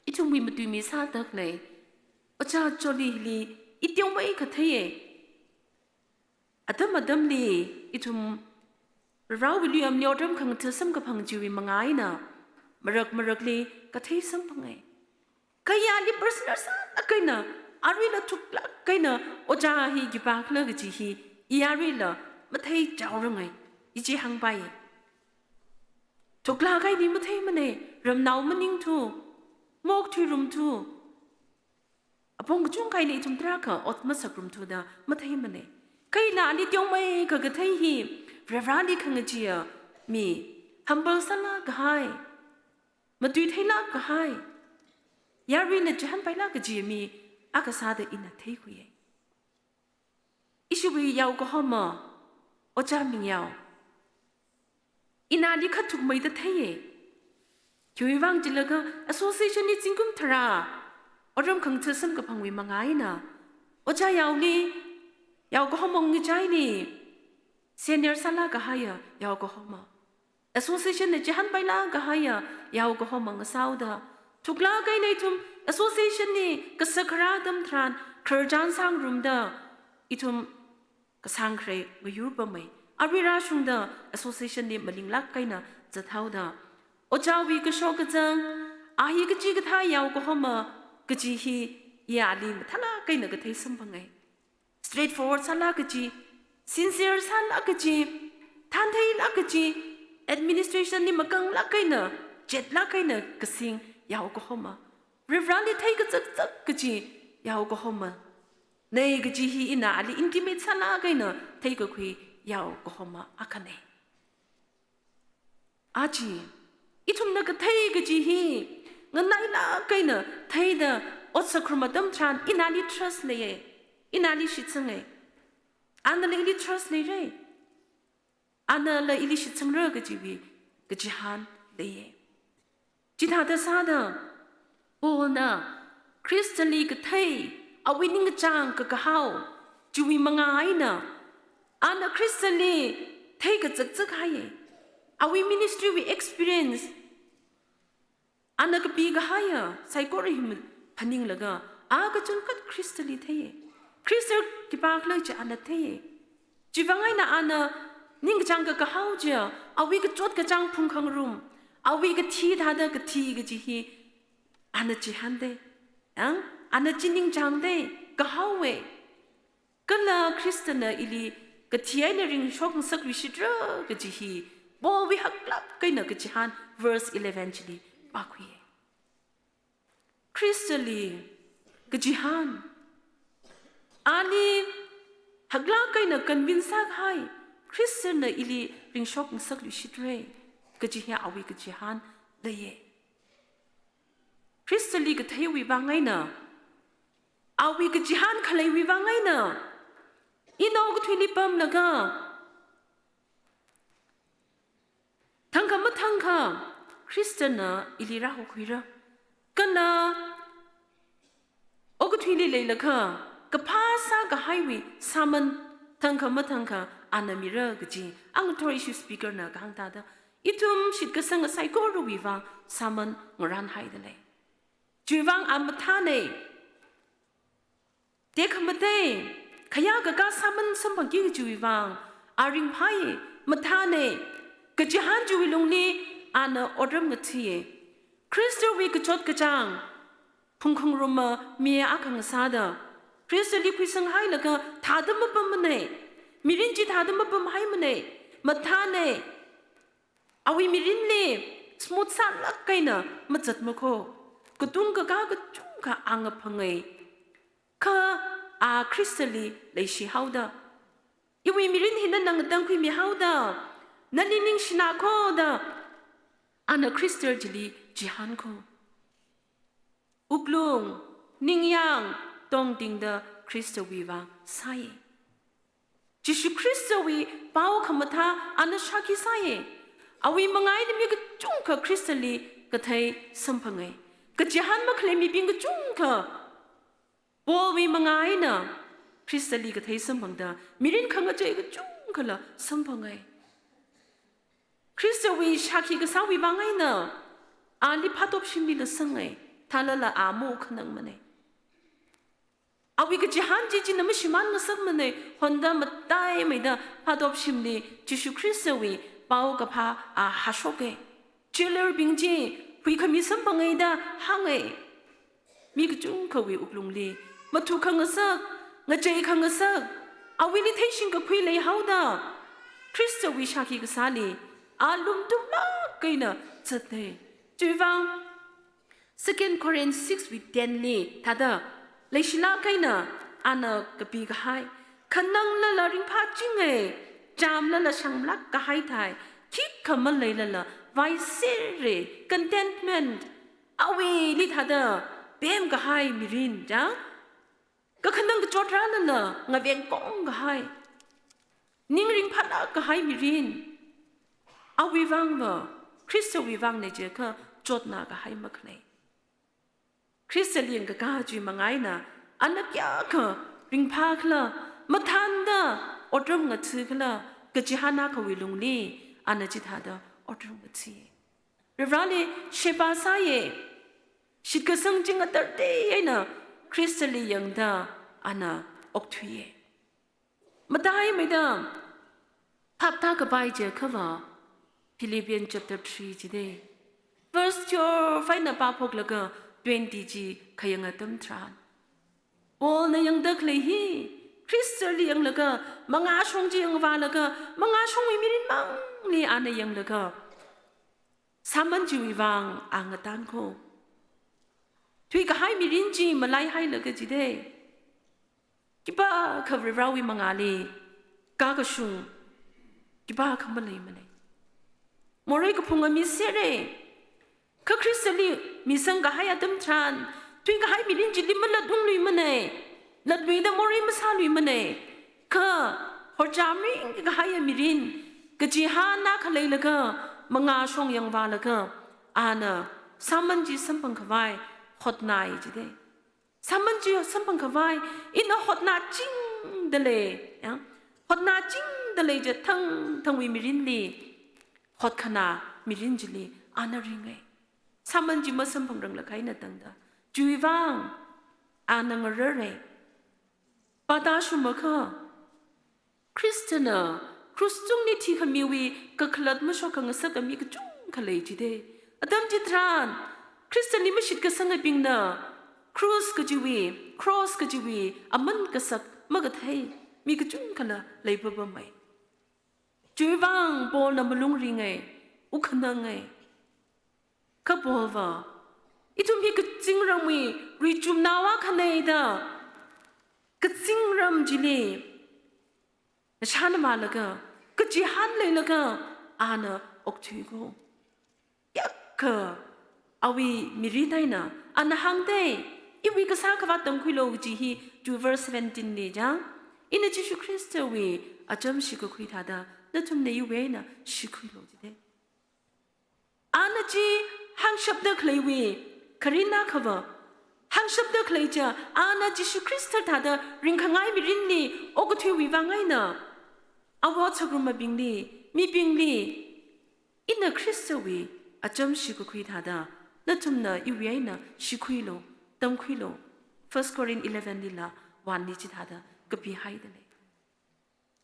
ithumwui matuimi sāda khalei Ojā Choli hili iteomeikha theiya. Atam atamli ithum Varewui luiamli otram khangatha samkaphang chiwui manga eina marak marakli kathei samphanga. Kha iyali personal sālāk eina, aruila thuklāk eina ojā hi khipākhala kaji hi, iya aruila matheichaoranga, ichi hāngpai. Thuklāk eina matheimana, ramnao maningthu, maokthuirumthu, apong kachungkha eina ithum tarākha ot masakrumthuda matheimana. Kha ina ali teomeikha kathei hi, Vareli khangacheeya mi, humble sālāk kahai, matui theilāk kahai, yaruina chihānpailāk kaji mi akha sāda ina theikhuiya. Ishiwui yao kahoma, Ojā Mingyao, ina ali khathukmeida theiya. Khiwuivang jilaga association li zingkum tharā otram khangatha samkaphangwui manga eina, Ojā Yaoli, yao kahoma ngachaili, senior sālāk kahaiya yao kahoma, association na chihānpailāk kahaiya yao kahoma ngasāhaoda, thuklāk eina ithum association li kasak kharā atam tharan khararchan sāngarumda, ithum kasāngkharei ngayurpamei. Arui rāshungda association li malinglāk eina zathaoda, ojāwui kashok kazang, a hi kachikathā yao kahoma kaji hi, iya ali mathālāk eina kathei samphanga. Straightforward sālāk kaji, sincere sālāk kaji, thantheilāk kaji, administration li makanglāk eina, chetlāk eina kasing yao kahoma, Vareli theikazakzak kaji yao kahoma, nei kaji hi ina ali intimate sālāk eina theikakhui yao kahoma akhana. Aja ithumna kathei kaji hi nganailāk eina theida ot sākharum atam tharan ina ali trust leiya, ina ali shitsanga. Anala ili trust leira, anala ili shitsangra kajiwui kachihān leiya. Chithāda sāda, Paulna Khristali kathei, awui ningkachāng kakahao chiwui manga eina, ana Khristali theikazakzak haiya. Awui ministry wui experience, ana kapikahaiya saikora hi phaninglaga, a kachangkhat Khristali theiya. Khrista khipākhala chi ana theiya. Chivang eina ana ningkachāng kakahao chiya, awui kachot kachāng phungkhangarum, awui kathi thāda kathi kaji hi ana chihānda, ang, ana chi ningchāngda, kahaowa. Kala Khristana ili kathi eina ringshok ngasakluishitra kaji hi Paulwui haklāk eina kachihān verse eleven chili pākhuiya. Khristali kachihān, ali haklāk eina convince sākahai, Khristana ili ringshok ngasakluishitra, kaji hi awui kachihān leiya. Khristali katheiwui vang eina, awui kachihān khaleiwui vang eina, ina okathuili pamlaga, thangkha mathangkha, Khristana ili rāhokhuira. Kala okathuili leilakha, kaphā sākahaiwui sāman thangkha mathangkha ana mira kaji, angathor issue speaker na kahāng thāda, ithum shitkasanga saikorawui vang sāman ngarānhaida lei. Chiwui vang a mathāna, tekhamatei, khayākakā sāman samphangki kajiwui vang a ringphāya, mathāna, kachihān chiwui lungli ana otram ngathāya. Khristawui kachot kachāng phungkhangaruma mi akha ngasāda, Khristali khuisanghailaga thāda mapammanei, mirin chi thāda mapamhaimanei, mathāna, awui mirinli smooth sālāk eina mazatmakho, katung kakā kachungkha a ngaphangai. Kha a Khristali leishihaoda, iwui mirin hi nana ngatangkhuimihaoda, nali ningshinakho da, ana Khrista chili chihānkho. Wuklung, ningyāng tongtingda Khristawui vang sāya. Jishu Khristawui pao khamathā ana shākhi sāya. Awui manga eina mi kachungkha Khristali kathei samphangai. Kachihān makhalei mibing kachungkha Paulwui manga eina Khristali kathei samphangda mirin khangachei kachungkhala samphangai. Khristawui shākhi kasāwui vang eina ali phatop shimli lasangai, thālala a mawukhanangmanei. Awui kachihān chi china mashimān ngasakmanei, honda mataimeida phatop shimli Jishu Khristawui paokaphā a hāshokai. Jailer bing chi huikhami samphangai da hāngai. Mi kachungkhawui wuklungli mathukhangasak, ngacheikhangasak, awuili theishing kakhui leihaoda, Khristawui shākhi kasāli a lumtumlāk eina zatnei. Chiwui vang Second Corinth six wui ten li thāda leishilāk eina ana kapikahai, khananglala ringphāchingai, chāmlala shanglāk kahai thai, khikha maleilala vaiserra, contentment, awuili thāda pemkahai mirin da, kakhanang kachot rālala ngaveng kongkahai, ning ringphālāk kahai mirin, awui vangva, Khristawui vangna jiakha chotna kahai makhalei. Khristali yangkakā chiwui manga eina ana kayākha ringphākhala, mathānda otram ngathākhala, kachihān akhawui lungli ana chithāda otram ngathā. Varivarali sheba sāya, shitkasang chi ngatartei eina Khristali yangda ana okthuiya. Mataimeida phap tākapai jiakhava, Philippians chapter three chida, verse twelve eina pāphoklaga twenty chi khayang atam tharan, Paulna yangda khalei hi, Khristali yanglaga, mangāshong chi yangvālaga, mangāshongwui mirin mangli ana yanglaga, sāman chiwui vang a ngatānkho. Thuikahai mirin chi malaihailaga chida, khipākha Varivarawui mangāli kakashung khipākha maleimanei. Morei kaphunga mi sera. Kha Khristali misangkahai atam tharan, thuikahai mirin chili malatungluimanei, latluida morei masāluimanei. Kha horcham ringkahaiya mirin, kachihān akha leilaga, mangāshong yangvālaga, ana sāman chi samphangkhavai hotnai chida. Sāman chi samphangkhavai ina hotnachingda lei, ya? Hotnachingda lei jiathang thangwui mirinli, hotkhanā mirin chili ana ringai. Sāman chi masamphangranglakha eina tangda, chiwui vang ana ngararai. Pātāshungmakha, Khristana krush tungli thikhamiwui kakhalat mashokkhangasaka mi kachungkha lei chida. Atam chitharan, Khristali mashitkasangabingna krush kachiwui, cross kachiwui aman kasak makathei mi kachungkhala leipapamei. Chiwui vang Paulna malung ringai, wukhanangai. Kha Paulva, ithum hi kazingramwui ruichumnao akhana da, kazingram chili ngashanvālaga, kachihān leilaga ana okthuiko. Kayākha awui mirin eina ana hāngdei, iwui kasā khavāt tamkhuilu kaji hi, two verse seventeen li chang, ina Jishu Khristawui acham shikakhui thāda nathumna iwui eina shikhuilu jidei. Ana chi hāngshapda khaleiwui kharinna khava, hāngshapda khalei cha, ana Jishu Khrista thāda ringkhangai mirinli okathuiwui vang eina, awot sakrummabingli, mibingli, ina Khristawui acham shikakhui thāda nathumna iwui eina shikhuilu, tamkhuilu. First Corinth eleven lila one li chithāda kapihaida lei.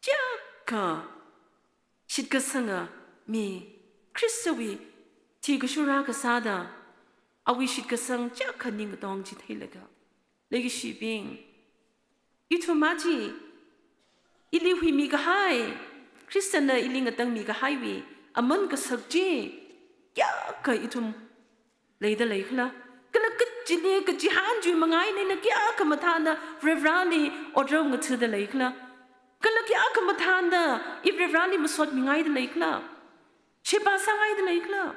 Kayākha shitkasanga mi, Khristawui thi kashura kasāda, awui shitkasang kayākha ningkatong chi theilaga, leikashibing, ithum aja ili huimi kahai, Khristana ili ngatangmi kahaiwui aman kasak chi kayākha ithum leida leikhala? Kala kachili kachihān chiwui manga eina kayākha mathāna Varivarali otram ngathada leikhala? Kala kayākha mathāna i Varivarali masotmingaida leikhala? Sheba sāngaida leikhala?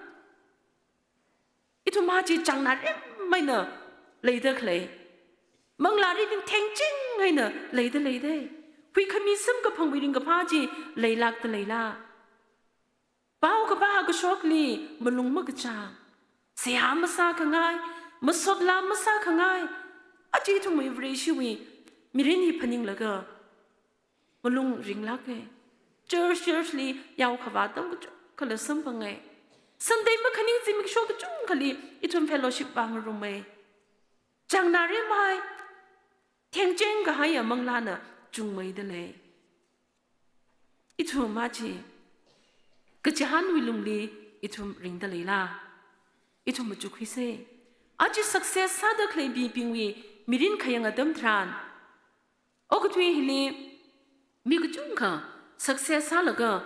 Ithum aja chāngnā rim eina leida khalei, manglā ri ning thengching eina leida leidei. Huikhami samkaphangwui ringkaphā chi leilākda leila? Pao kapā kashokli malung makachāng, seihā masākhangai, masot lam masākhangai, aja ithumwui Vareshiwui mirin hi phaninglaga malung ringlāke. Church, church li yao khavā atam kachungkhala samphange. Sunday makhaning zimiksho kachungkhali ithum fellowship vāngarume. Chāngnā rimhai, thengching kahaiya manglāna chungmeida lei. Ithum aja kachihānwui lungli ithum ringda leila? Ithum machukkhuise. Aja success sāda khalei mibingwui mirin khayang atam tharan, okathui hili mi kachungkha success sālaga,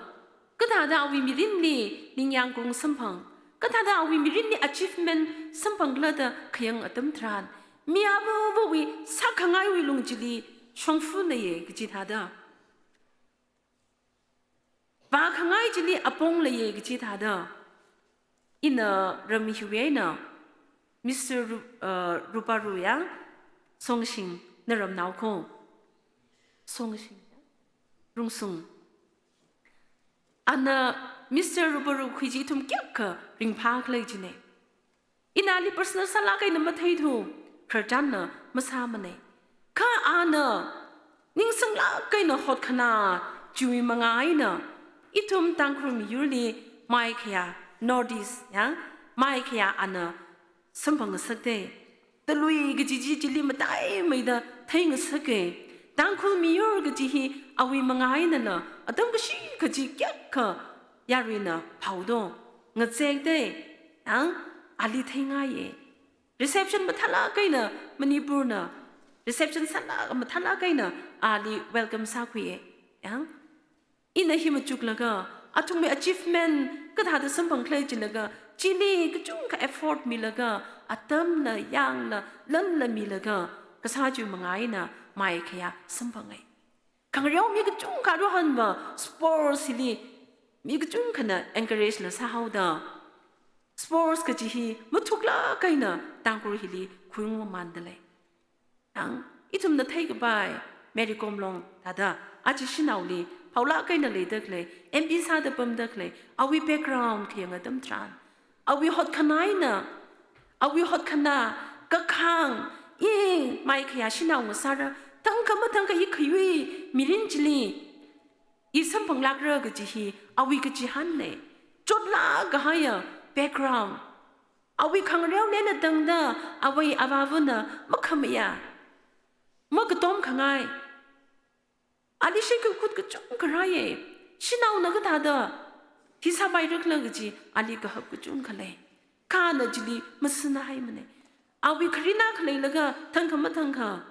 kathāda awui mirinli ningyāng kung samphang, kathāda awui mirinli achievement samphanglada khayang atam tharan, mi avāvawui sākhangaiwui lung chili shongfa leiye kaji thāda, vākhangai chili apong leiye kaji thāda, ina ram hiwui eina Mister Ru-, uh, Rupa Ru yang, Songshing, na ramnao kho. Songshing, Rungsung. Ana Mister Rupa Ru khui chi ithum kayākha ringphākhalei chine. Ina ali personal sālāk eina matheithu, khararchanna masāmane. Kha ana ningsanglāk eina hotkhanā chiwui manga eina ithum Tangkhul miyurli maikhayā, North East yang, maikhayā ana samphangngasakdei. Talui kaji chi chili mataimeida theingasake. Tangkhul miyur kaji hi awui manga einala atam kashikha chi kayākha yaruina phaodo, ngazekdei, ang ali theingaiye. Reception mathālāk eina Manipurna, reception sālāk, mathālāk eina ali welcome sākhuiye. Ang ina hi machuklaga, athumwui achievement kathāda samphangkhalei chilaga, chili kachungkha effort milaga, atamla, yangla, lanla milaga kasā chiwui manga eina maikhayā samphange. Khangareo mi kachungkha aruihonva sports hili mi kachungkhana encourage la sāhaoda, sports kaji hi mathuklāk eina Tangkhul hili khuingamanda lei. Ang ithumna theikapai Mary Kom Long thāda, aja shanaoli phaolāk eina leida khalei, M P sāda pamda khalei, awui background khayang atam tharan, awui hotkhanā eina, awui hotkhanā, kakhang, i maikhayā shanao ngasāra, thangkha mathangkha i khayui mirin chili i samphanglākra kaji hi awui kachihānne. Chotlāk kahaiya background, awui khangareona tangda, awui avāvana makhamayā, makatomkhangai, ali shimkhur kachungkha rāye. Shanaona kathāda hi sāpaira khala kaji ali kahap kachungkha lei. Kha ana chili masānahaimane. Awui kharinna khaleilaga thangkha mathangkha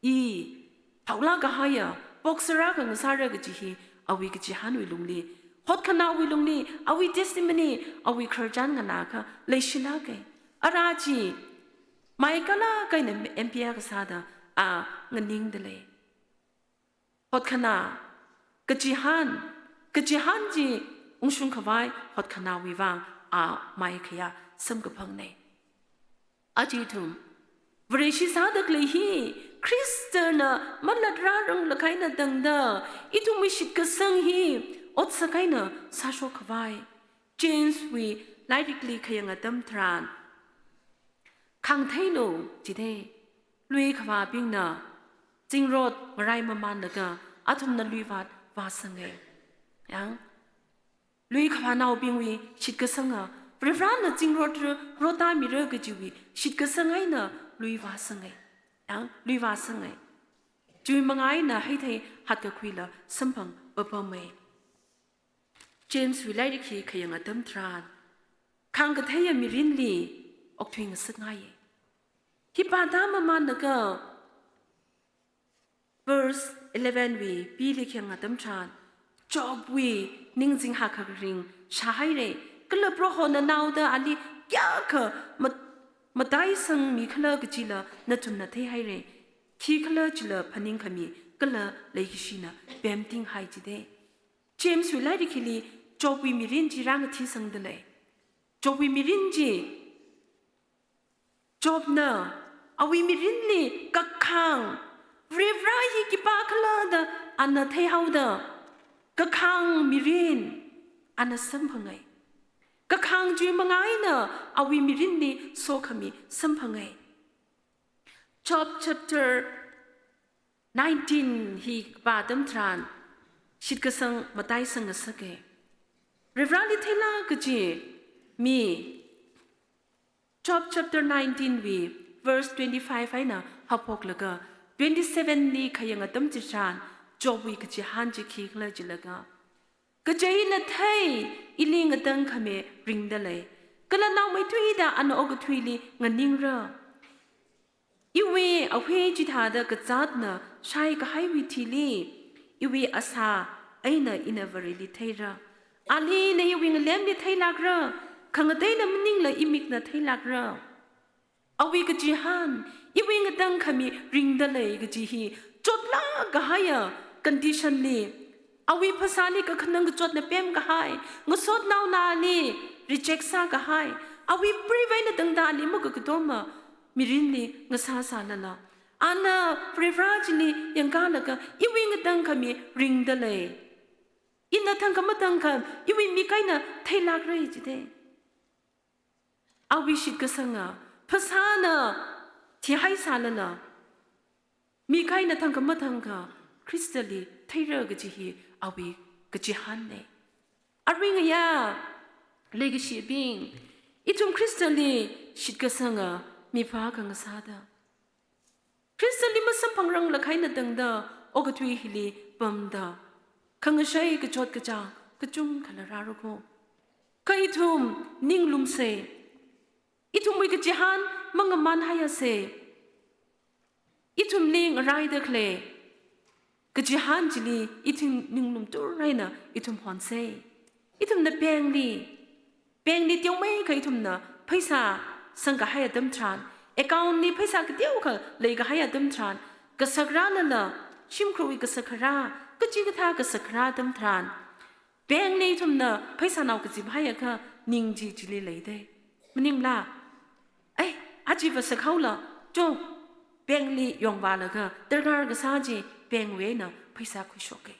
i phaolāk kahaiya boxer akha ngasāra kaji hi awui kachihānwui lungli, hotkhanāwui lungli, awui testimony, awui khararchan nganākha leishilāke. Ara chi maikala kaina M P akha sāda a nganingda lei. Hotkhanā, kachihān, kachihān chi ungshung khavai hotkhanāwui vang a maikhayā samkaphangna. Aja ithum Vareshi sāda khalei hi, Khristana malatranglakha eina tangda, ithumwui shitkasang hi otsak eina sāshok khavai, James wui lairikli khayang atam tharan, khangtheilu jida, lui khavābingna zingrot ngarai mamanlaga athumna luivāt vāsanga. Yang, lui khavānaobingwui shitkasanga, Varivarana zingrot ro-, rottāmira kajiwui shitkasang eina lui vāsanga. Yang, lui vāsanga. Chiwui manga eina hithei hatkakhuila samphang papama. James wui lairik hi khayang atam tharan, khangkatheiya mirinli okthui ngasakngaiya. Hi pāda mamanlaga, verse eleven wui Bli khayang atam tharan, Jobwui ningzing hakkharing shāhaira, kala Prohona naoda ali kayākha mat-, mataisangmikhala kajila nathumna theihaira. Khikhalajila phaningkhami kala leikashina pemtinghai jida. James wui lairik hili Jobwui mirin chi rāngathisangda lei. Jobwui mirin chi, Jobna awui mirinli kakhang, Varivara hi khipākhala da ana theihaoda, kakhang mirin ana samphangai. Kakhang chiwui manga eina awui mirinli sokhami samphangai. Job chapter nineteen hi pā atam tharan, shitkasang mataisang ngasaka. Varivarali theilāk kaji mi, Job chapter nineteen wui verse twenty-five eina haophoklaga twenty-seven li khayang atam chitharan, Jobwui kachihān chi khikhala jilaga, kachiva̱na thei, ili ngatangkhami ringda lei, kala naomeithuida ana okathuili nganingra. Iwui ahui chithāda kazatna shaikahaiwui thili, iwui asā eina ina Vareli theira. Alina iwui ngalemli theilākra, khangateina maningla imikna theilākra. Awui kachihān, iwui ngatangkhami ringda lei kaji hi chotlāk kahaiya condition li, awui phasāli kakhanang kachotna pemkahai, ngasotnaonali reject sākahai, awui preivana tangda ali makakatoma mirinli ngasāsālala, ana Varivara chili yangkalaga iwui ngatangkhami ringda lei. Ina thangkha mathangkha iwui mik eina theilākra jida. Awui shitkasanga, phasāna thihaisālala, mik eina thangkha mathangkha Khristali theira kaji hi awui kachihānna. Arui ngayā leikashibing, ithum Khristali shitkasanga mipā khangasāda, Khristali masamphangranglakha eina tangda okathui hili pamda, khangashei kachot kachāng kachungkhala rāra kho. Kha ithum ninglumsa. Ithumwui kachihān mangamanhaiasa. Ithumli ngaraida khalei kachihān chili ithum ninglum tur eina ithum honsa. Ithumna bankli, bankli teomeikha ithumna pheisā sangkahai atam tharan, accountli pheisā kateokha leikahai atam tharan, kasak rālala, shimkhurwui kasak kharā, kachikathā kasak kharā atam tharan, bankli ithumna pheisānao kazip haiakha ning chi chili leida. Maningla, ai, aja vāsak haola, cho, bankli yongvālaga darkar kasā chi bankwui eina pheisā khuishoka.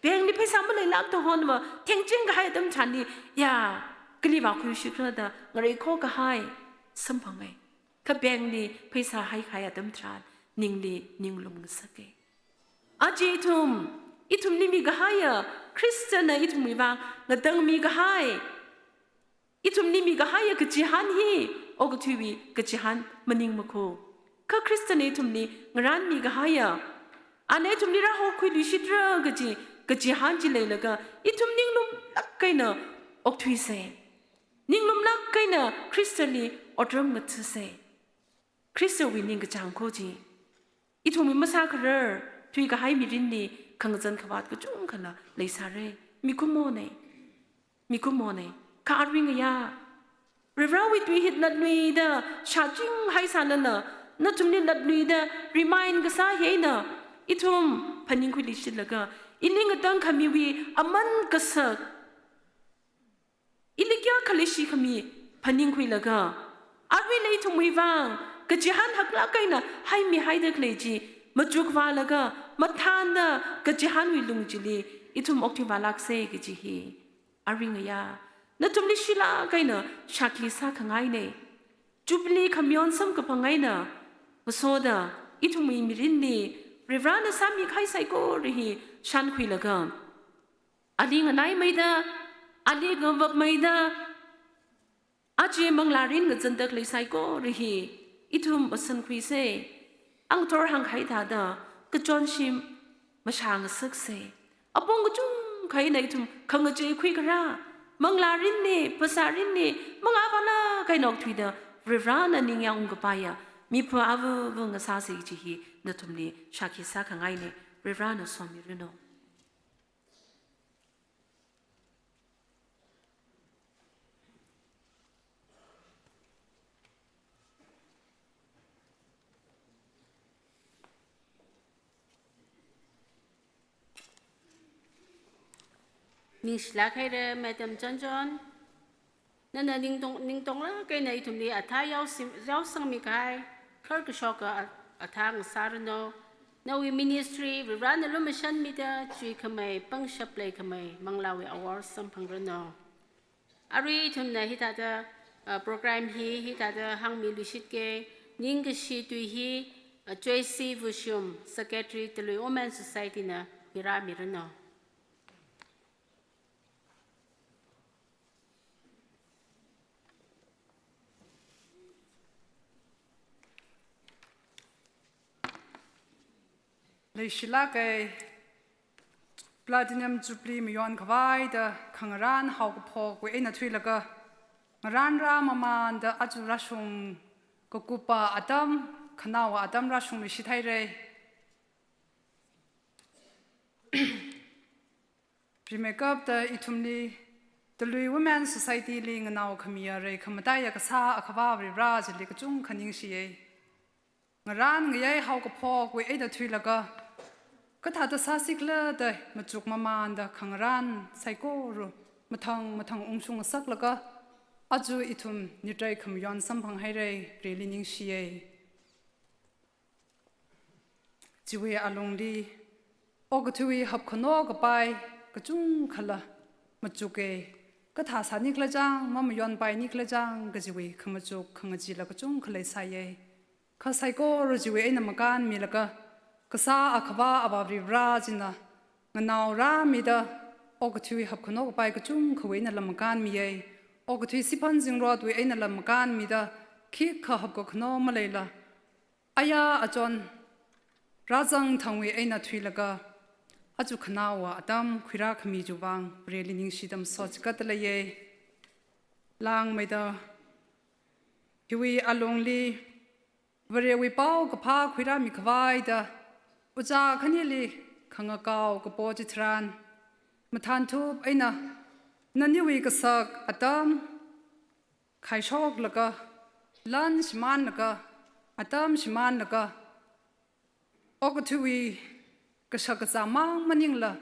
Bankli pheisā maleilākda honva, thengching kahai atam tharanli, ya, kali vākhuishikra da ngareikho kahai samphangai. Kha bankli pheisā haikahai atam tharan, ningli ninglum ngasaka. Aja ithum, ithumli mikahaiya, Khristana ithumwui vang ngatangmi kahai, ithumli mikahaiya kachihān hi okathuiwui kachihān maningmakho. Kha Khristana ithumli ngaranmi kahaiya, ana ithumli rāhokhuiluishitra kaji kachihān chi leilaga, ithum ninglumlāk eina okthuisa. Ninglumlāk eina Khristali otram ngathasa. Khristawui ningkachāng kho chi, ithumwui masākharar, thuikahai mirinli khangazan khavāt kachungkhala leisāra. Mikumona. Mikumona. Kha arui ngayā, Varivarawui tui hi latluida shāching haisālala, nathumli latluida remind kasā hi eina, ithum phaningkhuiluishitlaga, ili ngatangkhamiwui aman kasak, ili kayākha leishi khami phaningkhuilaga, aruila ithumwui vang kachihān haklāk eina haimihaida khalei chi machukvālaga, mathānda kachihānwui lung chili ithum okthuivālāksa kaji hi aring aya. Nathumli shilāk eina shākhi sākhangaina. Jubilee khamayon samkaphang eina ngasoda ithumwui mirinli Varivarana sāmikahai saikora hi shānkhuilaga, ali nganaimeida, ali ngavapmeida, aja manglārin ngazanda khalei saikora hi ithum masankhuisa. Angthor hāngkahai thāda, kachonshim mashāngasaksa. Apong kachungkha eina ithum khangacheikhui kharā, manglārinli, phasārinli, mangāvālāk eina okthuida Varivarana ningyāng ungkapaiya miphun avāva ngasāsa kaji hi nathumli shākhi sākhangaina. Varivarana somiranu. Ningshilāk haira, Madam Chonchon. Nana ningtong, ningtonglāk eina ithumli athā yaosim, yaosangmikahai kharkashoka a-, athā ngasāranu. Nawui ministry Varivarana lumashanmida chuikhamei, pangshap leikhamei manglāwui awor samphangranu. Arui ithumna hithāda, uh, program hi hithāda hāngmiluishitki, ningkashi tui hi, uh, Joyce Vushum, Secretary, Talui Women Society na mirāmiranu. Leishilāka, Platinum Jubilee mayonkhavai da khangarān haokaphokwui eina thuilaga, ngarānrā mamānda aja rāshung kakupa atam, khanaowa atam rāshungluishit haira. Rimeikapta ithumli, Talui Women Society li nganaokhamiya rei khamataiya kasā Akhavā Varivara chili kachungkha ningshiya. Ngarān ngayei haokaphokwui eina thuilaga, kathāda sāsikhala da machuk mamānda khangarān saikora mathang mathang ungshung ngasaklaga, aja ithum nitrei khamayon samphang haira, Vareli ningshiya. Chiwui alungli, okathuiwui hapkhano kapai kachungkhala machuka, kathā sānikhala chang, mamayonpainikhala chang kajiwui khamachuk khangachila kachungkha leisāya. Kha saikora chiwui eina makānmilaga, kasā Akhavā Avā Varivara china nganao rāmida, okathuiwui hapkhano kapai kachungkhawui einala makānmiya. Okathui siphan zingrotwui einala makānmida, khikha hapkakhano maleila, aya achon rāzang thangwui eina thuilaga, aja khanaowa atam khuirākhami chiwui vang Vareli ningshida masochikatda leiya. Langmeida, hiwui alungli Varewui paokaphā khuirāmikhavai da, ojā khanili khangakao kapo chitharan, mathānthup eina naniwui kasak atam khaishoklaga, lan shimānlaga, atam shimānlaga, okathuiwui kashak kazā mang maningla,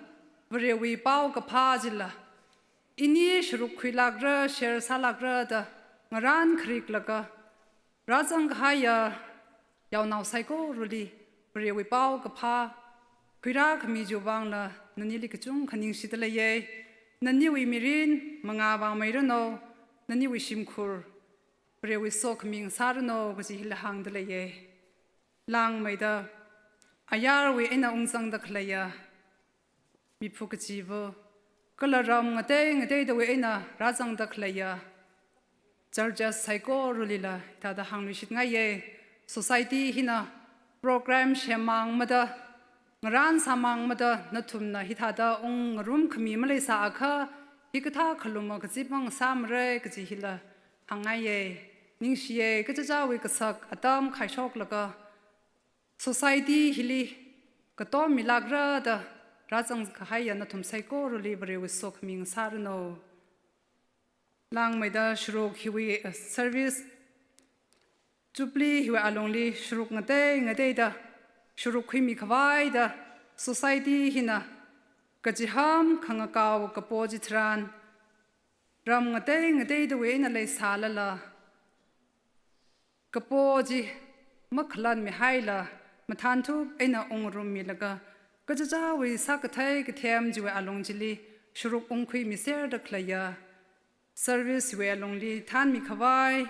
Varewui paokaphā chila ini sharuk khuilākra, share sālākra da ngarān khariklaga rāzangkahaiya yaonao saikorali Varewui paokaphā khuirākhami chiwui vangla nanili kachungkha ningshida leiya. Naniwui mirin mangā vāngmeiranu, naniwui shimkhur Varewui sokhami ngasāranu kaji hila hāngda leiya. Langmeida, ayarwui eina ungzangda khaleiya miphu kachiva, kala ram ngatei ngateidawui eina rāzangda khaleiya churches saikoralila hithāda hāngluishitngaiya. Society hina program semmangmada, ngarān sāmangmada, nathumna hithāda ungngarumkhami maleisāakha, hikathā khaluma kazip mang sāmara kaji hila hāngngaiya. Ningshiya, kachichāwui kasak atam khaishoklaga society hili katom milākra da rāzangkahaiya nathum saikorali Varewui sokhami ngasāranu. Langmeida sharuk hiwui, eh, service, Jubilee hiwui alungli sharuk ngatei ngateida sharuk khuimikhavai da society hina kachihān khangakao kapo chitharan, ram ngatei ngateidawui eina leisālala, kapo chi makhalatmihaila, mathānthup eina ungrummilaga, kachichāwui sākathei kathem chiwui alung chili sharuk ungkhuimiserda khaleiya, service wui alungli thānmikhavai,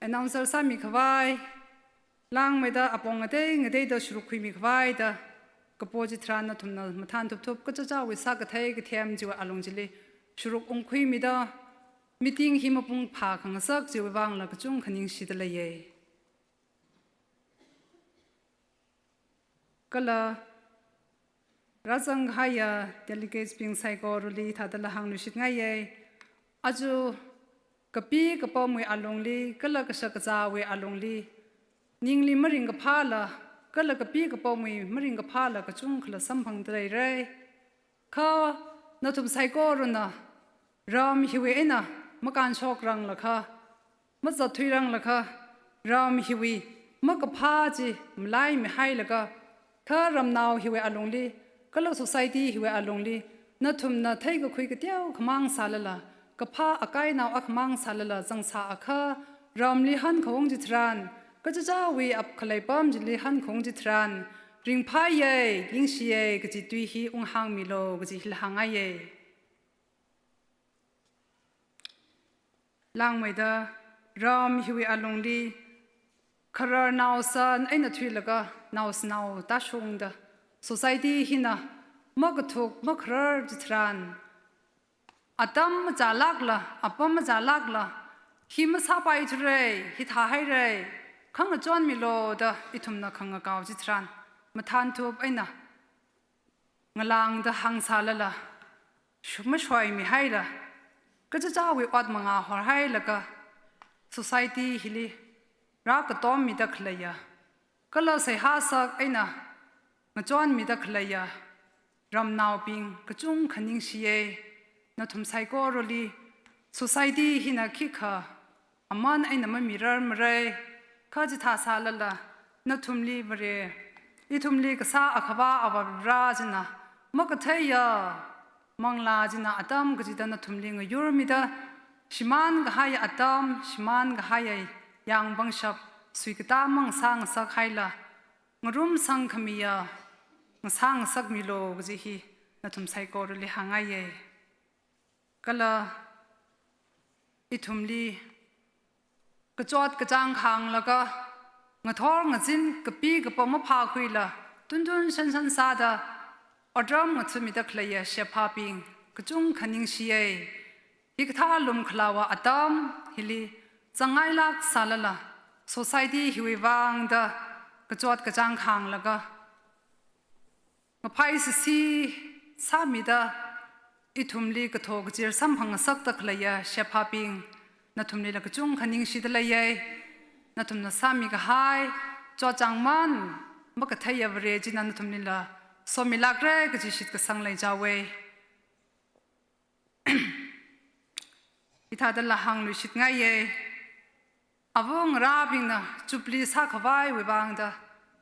announcer sāmikhavai, langmeida apong ngatei ngateida sharuk khuimikhavai da, kapo chitharan nathumna mathānthupthup kachichāwui sākathei kathem chiwui alung chili sharuk ungkhuimida, meeting hi mapung phākhangasak chiwui vangla kachungkha ningshida leiya. Kala rāzanghaiya delegates bing saikorali thādala hāngluishitngaiya. Aja kapi kapamwui alungli, kala kashak kazāwui alungli, ningli maringkaphāla, kala kapi kapamwui maringkaphāla kachungkhala samphangda leira. Kha nathum saikorana ram hiwui eina makānshokranglakha, mazatthuiranglakha, ram hiwui makaphā chi malaimihailaga, kha ramnao hiwui alungli, kala society hiwui alungli, nathumna theikakhui kateokha mang sālala, kaphā akainao akhamang sālala zangsāakha, ramli hankaung chitharan, kachichāwui ap khalei pam chili hankaung chitharan, ringphāya, ningshiya kaji tui hi unghāngmilu kaji hila hāngngaiya. Langmeida ram hiwui alungli, kharar naosan eina thuilaga, naosanao tāshungda, society hina makathuk makharar chitharan, atam machālākla, apam machālākla, hi masāpaithura, hi thāhaira, khangachonmilu da ithumna khangakao chitharan, mathānthup eina ngalāngda hāngsālala, shu-, mashoimihaila, kachichāwui ot mangā horhailaga, society hili rākatommida khaleiya, kala seihāsak eina ngachonmida khaleiya ramnaobing kachungkha ningshiya. Nathum saikorali society hina khikha aman eina mamirarmara, kha chithā sālala, nathumli Vare, ithumli kasā Akhava Avāva̱ china, makatheiya manglā china atam kachida nathumli ngayurmida, shimānkahaiya atam, shimānkahaiya yāng pangshap, suikatā mang sāngasakhaila, ngarumsang khamiya ngasāngasakmilu kaji hi nathum saikorali hāngngaiya. Kala ithumli kachot kachāng khānglaga, ngathor ngazin kapi kapa maphākhuila, tuntun shanshan sāda, otram ngathumida khaleiya shephabing kachungkha ningshiya. Hikathā lumkhalawa atam hili zangngailāk sālala, society hiwui vangda kachot kachāng khānglaga, ngaphai sisi sāmida, ithumli katho kachir samphangngasakda khaleiya shephabing, nathumlila kachungkha ningshida leiya. Nathumna sāmikahai chotchāngman makatheiya Vare china nathumlila somilākra kaji shitkasang leichaowa. Hithādala hāngluishitngaiya. Āva ngarābingna Jubilee sākhavaiwui vangda,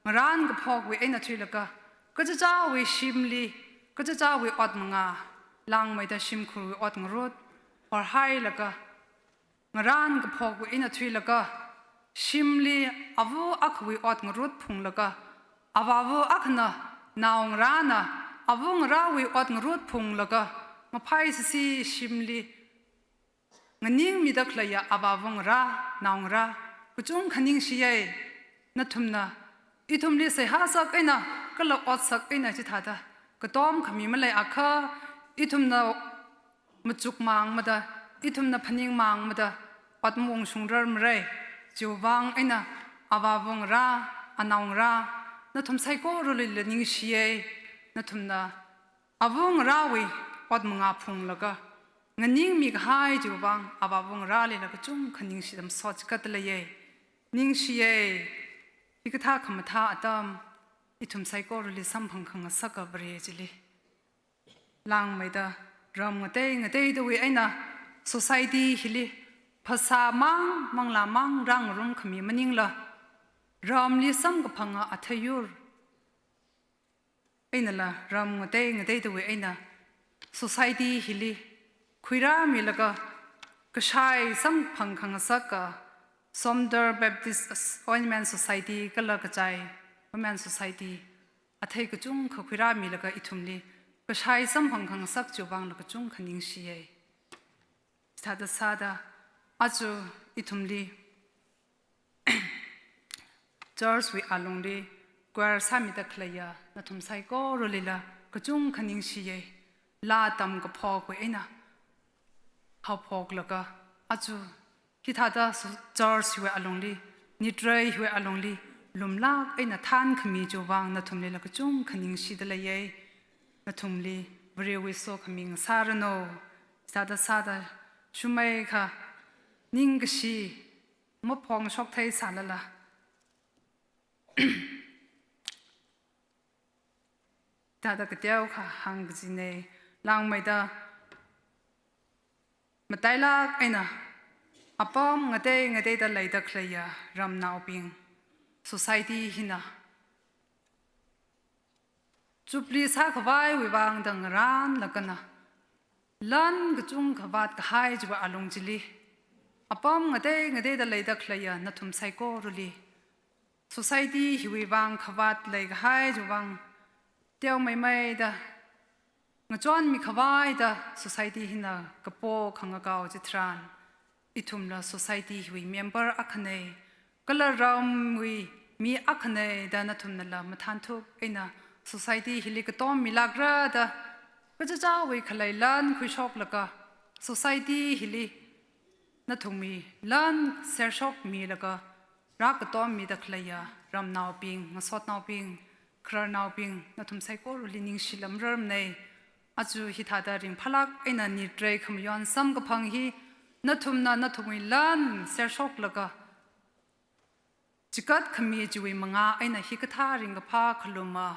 ngarān kaphokwui eina thuilaga, kachichāwui shimli, kachichāwui ot mangā, langmeida shimkhurwui ot ngarut horhailaga, ngarān kaphokwui eina thuilaga, shimli āva akhawui ot ngarut phunglaga, avāva akhana naongarāna āva ngarāwui ot ngarut phunglaga, ngaphai sisi shimli nganingmida khaleiya avāva ngarā, naongarā kachungkha ningshiya. Nathumna ithumli seihāsak eina, kala otsak eina chithāda katom khami maleiakha, ithumna machuk māngmada, ithumna phaning māngmada, ot maungshungrarmara. Chiwui vang eina avāva ngarā, anaongarā, nathum saikoralila ningshiya. Nathumna āva ngarāwui ot mangā phunglaga nganingmikahai chiwui vang avāva ngarālila kachungkha ningshida masot chikatda leiya. Ningshiya. Hikathā khamathā atam ithum saikorali samphang khangasaka Vare chili, langmeida ram ngatei ngateidawui eina society hili phasā mang, manglā mang rāngarum khami maningla, ramli samkaphanga athei yur, einala ram ngatei ngateidawui eina society hili khuirāmilaga kashai samphang khangasaka Somdal Baptist Women Society kala Kachai Women Society athei kachungkha khuirāmilaga ithumli kashai samphang khangasak chiwui vangla kachungkha ningshiya. Chithāda sāda aja ithumli church wui alungli choir sāmida khaleiya nathum saikoralila kachungkha ningshiya. Laa tamkaphokwui eina haophoklaga aja hithāda su-, church wui alungli, nitrei hiwui alungli lumlāk eina thānkhami chiwui vang nathumlila kachungkha ningshida leiya. Nathumli Varewui sokhami ngasāranu. Chithāda sāda shumai kha ningkashi maphongshok theisālala thāda kateokha hāngkajina. Langmeida matailāk eina apam ngatei ngateida leida khaleiya ramnaobing, society hina Jubilee sākhavaiwui vang da ngarānlagana lan kachungkha vātkahai chiwui alung chili apam ngatei ngateida leida khaleiya nathum saikorali society hiwui vang khavāt leikahai chiwui vang teomeimeida ngachonmikhavai da society hina kapo khangakao chitharan, ithumla society hiwui member akhana, kala ramwui mi akhana da nathumnala mathānthup eina society hili katom milākra da kachichāwui khalei lan khuishoklaga society hili nathumwui lan sershokmilaga rākatommida khaleiya ramnaobing, ngasotnaobing, khararnaobing, nathum saikorali ningshila mararmana. Aja hithāda ringphālāk eina nitrei khamayon samkaphang hi nathumna nathumwui lan sershoklaga chikat khami chiwui manga eina hikathā ringkaphā khaluma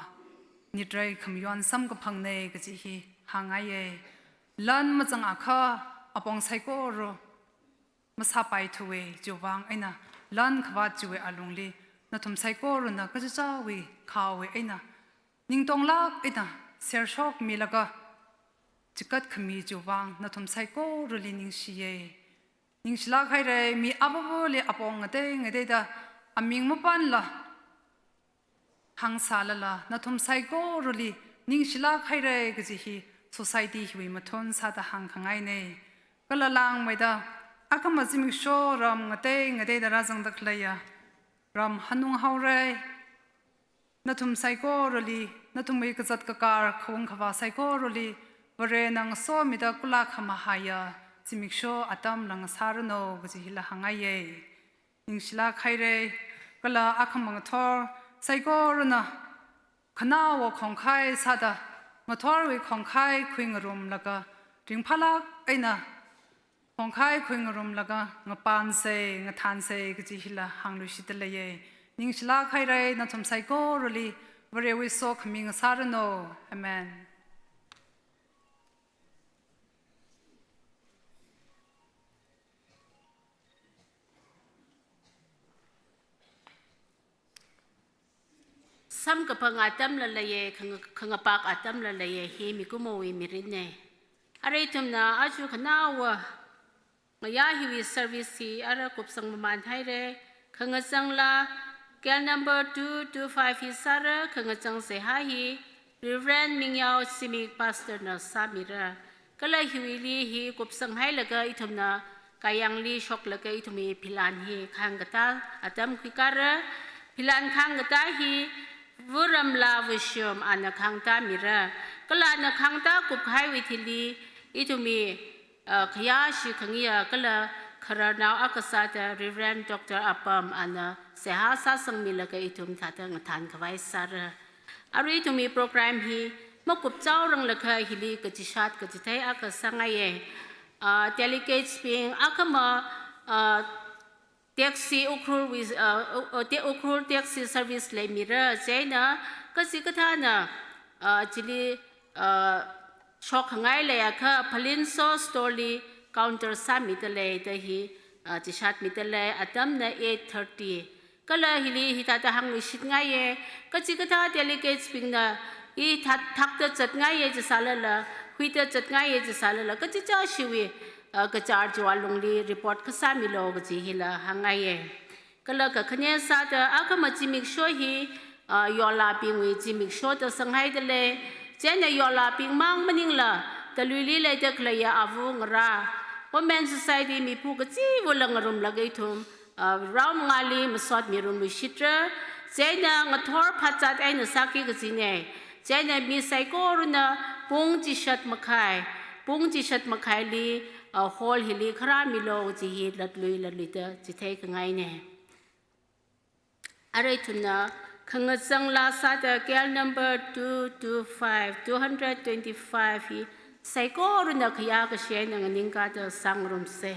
nitrei khamayon samkaphangna kaji hi hāngngaiya. Lan mazangakha apong saikora masāpaithuwa, chiwui vang eina lan khavāt chiwui alungli nathum saikorana kachichāwui khaowui eina ningtonglāk eina sershokmilaga chikat khami chiwui vang nathum saikorali ningshiya. Ningshilāk haira, mi avāvali apong ngatei ngateida aming mapanla hāngsālala nathum saikorali ningshilāk haira kaji hi society hiwui mathun sāda hāngkhangaina. Kala langmeida akhama zimiksho ram ngatei ngateida rāzangda khaleiya ram hanung haora. Nathum saikorali, nathumwui kazat kakar khaung khavā saikorali Varena ngasomida kulak khamahaiya zimiksho atam la ngasāranu kaji hila hāngngaiya. Ningshilāk haira, kala akhama ngathor saikorana khanaowa khongkhai sāda ngathorwui khongkhai khuingarumlaga ringphālāk eina khongkhai khuingarumlaga ngapansa, ngathānsa kaji hila hāngluishitda leiya. Ningshilāk haira, nathum saikorali Varewui sokhami ngasāranu. Amen. Samkaphang atamla leiya, khang-, khangapak atamla leiya, hi mikumowui mirinna. Arui ithumna aja khanaowa ngayā hiwui service hi ara kupsang mamān haira, khangachangla cell number two two five hi sāra, khangachang seihā hi Reverend Mingyao Zimik Pastor na sāmira. Kala hiwuili hi kupsang hailaga ithumna kayāngli shoklaga ithumwui philan hi khangkatā atam khuikara. Philan khangkatā hi Vuramla Vushum ana khangtāmira. Kala ana khangtā kupkahaiwui thili ithumwui, uh, khayāshi khangayi kala khararnao akha sāda Reverend Doctor Apam ana seihā sāsangmilaga ithum thāda ngathānkhavai sāra. Arui ithumwui program hi makupchao ranglakha hili kachishat kachithei akha sāngaiya. Uh, delegates bing akhama, uh, taxi Ukhrul wui, uh, uh, ta-, Ukhrul taxi service leimira, chieina kachikathāna, uh, chili, uh, shokkhangai leiakha Phalinso store li counter sāmida lei da hi, uh, chishatmida lei, atamna eight thirty. Kala hili hithāda hāngluishitngaiya, kachikathā delegates bingna I thak, thakta zatngaiya jisālala, huita zatngaiya jisālala, kachichāshiwui, uh, kachar chiwui alungli report kasā milu kaji hila hāngngaiya. Kala kakhane sāda akhama zimiksho hi, uh, yolābingwui zimiksho da sanghaida lei, chieina yolābing mang maningla, taluili leida khaleiya āva ngarā, Women Society miphu kachiva̱la ngarumlāk ithum, uh, round mangāli masot mirumluishitra, chieina ngathor phazat eina sāki kajina. Chieina mi saikorana pung chishat makhai, pung chishat makhaili, uh, hall hili kharā milu kaji hi latlui latluida chitheikhangaina. Arui ithumna khangazang laa sāda K L number two two five, two hundred twenty-five hi saikorana khayā kashi eina nganingkada sāngarumsa.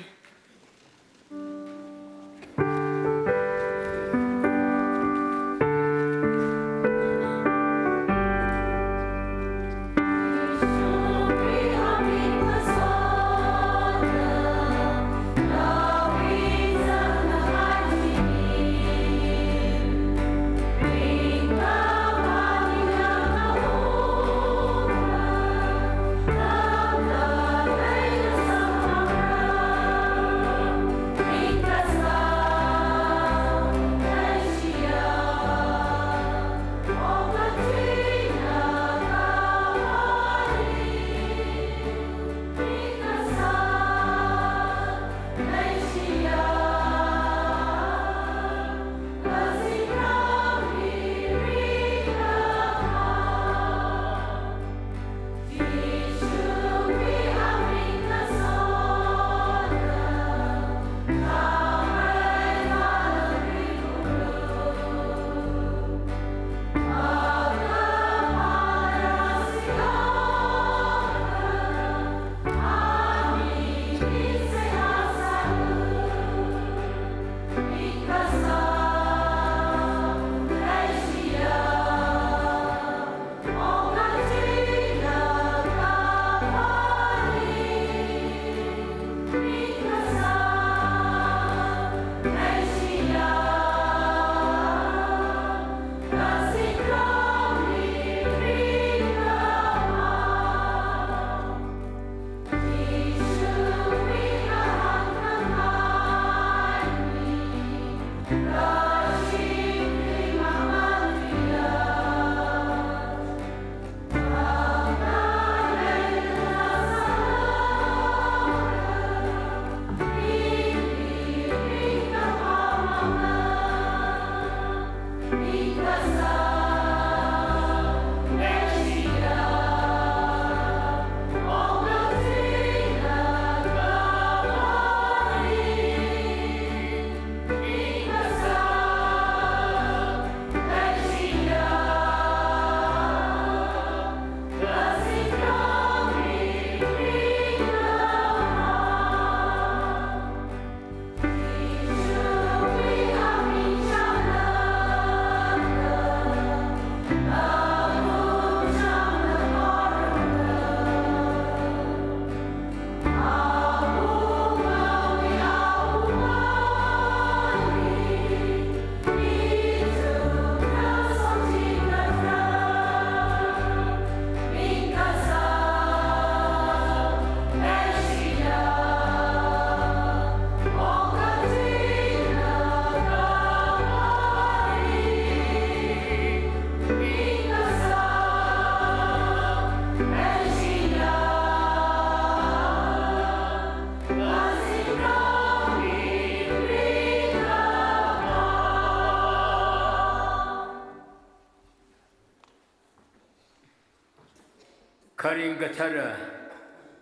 Kharing kathara,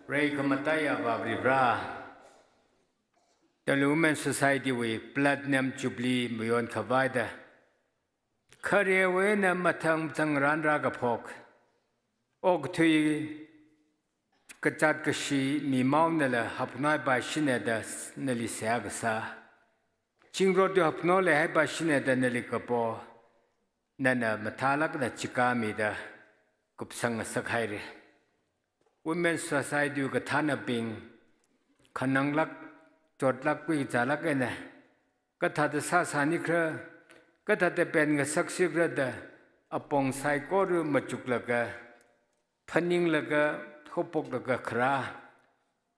reikhamataiya Varivarā, Talu Women Society wui Platinum Jubilee mayonkhavai da, kharewui eina mathang mathang ranra kaphok, okathui kazāt kashi mimaonala hapnai paishina da nali seihā kasā. Zingrot tu hapnao leihai paishina da nali kapo, nana mathālākda chika mida kupsang ngasakhaira. Women Society kathānabing, khananglāk, chotlāk, kuizālāk eina, kathāda sāsānikhala, kathāda pen ngasaksakhala da, apong saikora machuklaga, phaninglaga, haophoklaga kharā,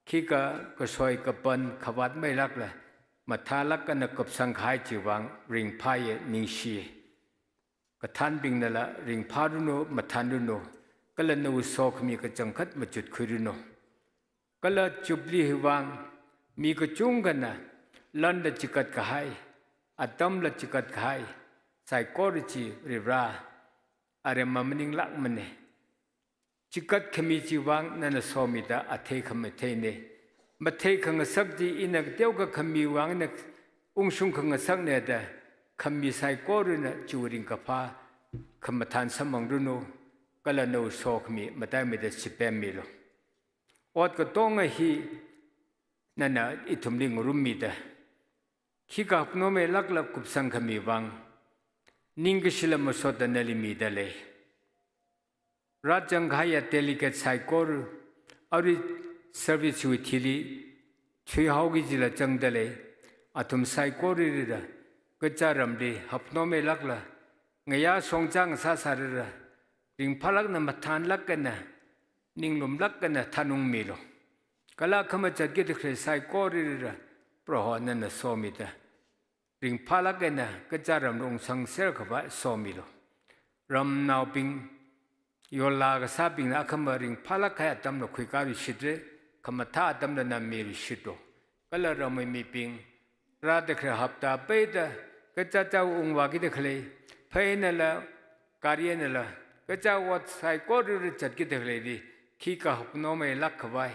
khikha kasoi kapan khavāt mailākla, mathālāk eina kupsangkahai chiwui vang ringphāya, ningshiya. Kathānbingnala ringphāranu, mathānranu, kala nawui sokhami kachangkhat machutkhuiranu. Kala Jubilee hiwui vang mi kachungkhana lanla chigatkahai, atamla chigatkahai, saikora chi Varivara, aremma maninglākmana. Chigatkhami chiwui vang nana somida athei khamatheina. Mathei khangasak chi ina kateokha khamiwui vang eina ungshung khangasakna da, khami saikorana chiwui ringkaphā khamathān samphangranu, kala nawui sokhami mataimeida chipemmilu. Ot katonga hi nana ithumli ngarummida, khikha hapkhano mailākla kupsangkhamiwui vang, ningkashila masotda nali midalei. Rāzangkahaiya delegate saikora, arui service wui thili thuihaoki jila zangdalei. Athum saikoralila kacha ramli hapkhano mailākla, ngayā shongzā ngasāsālala, ringphālāk eina mathānlāk eina, ninglumlāk eina thanungmilu. Kala akhama zatkida khalei saikoralila, Proho nana somida, ringphālāk eina kacha ramli ungsangser khavai somilu. Ramnaobing, yollā kasābingna akhama ringphālāk kahai atamla khuikāluishitra, khamathā atamla nana miluishitlu. Kala ramwui mibing, rāda khalei hapta peida, kachichāwui ungvākida khalei, pheinala, gari einala, kachichā ot saikorali zatkida khaleili, khikha hapkhano mailāk khavai,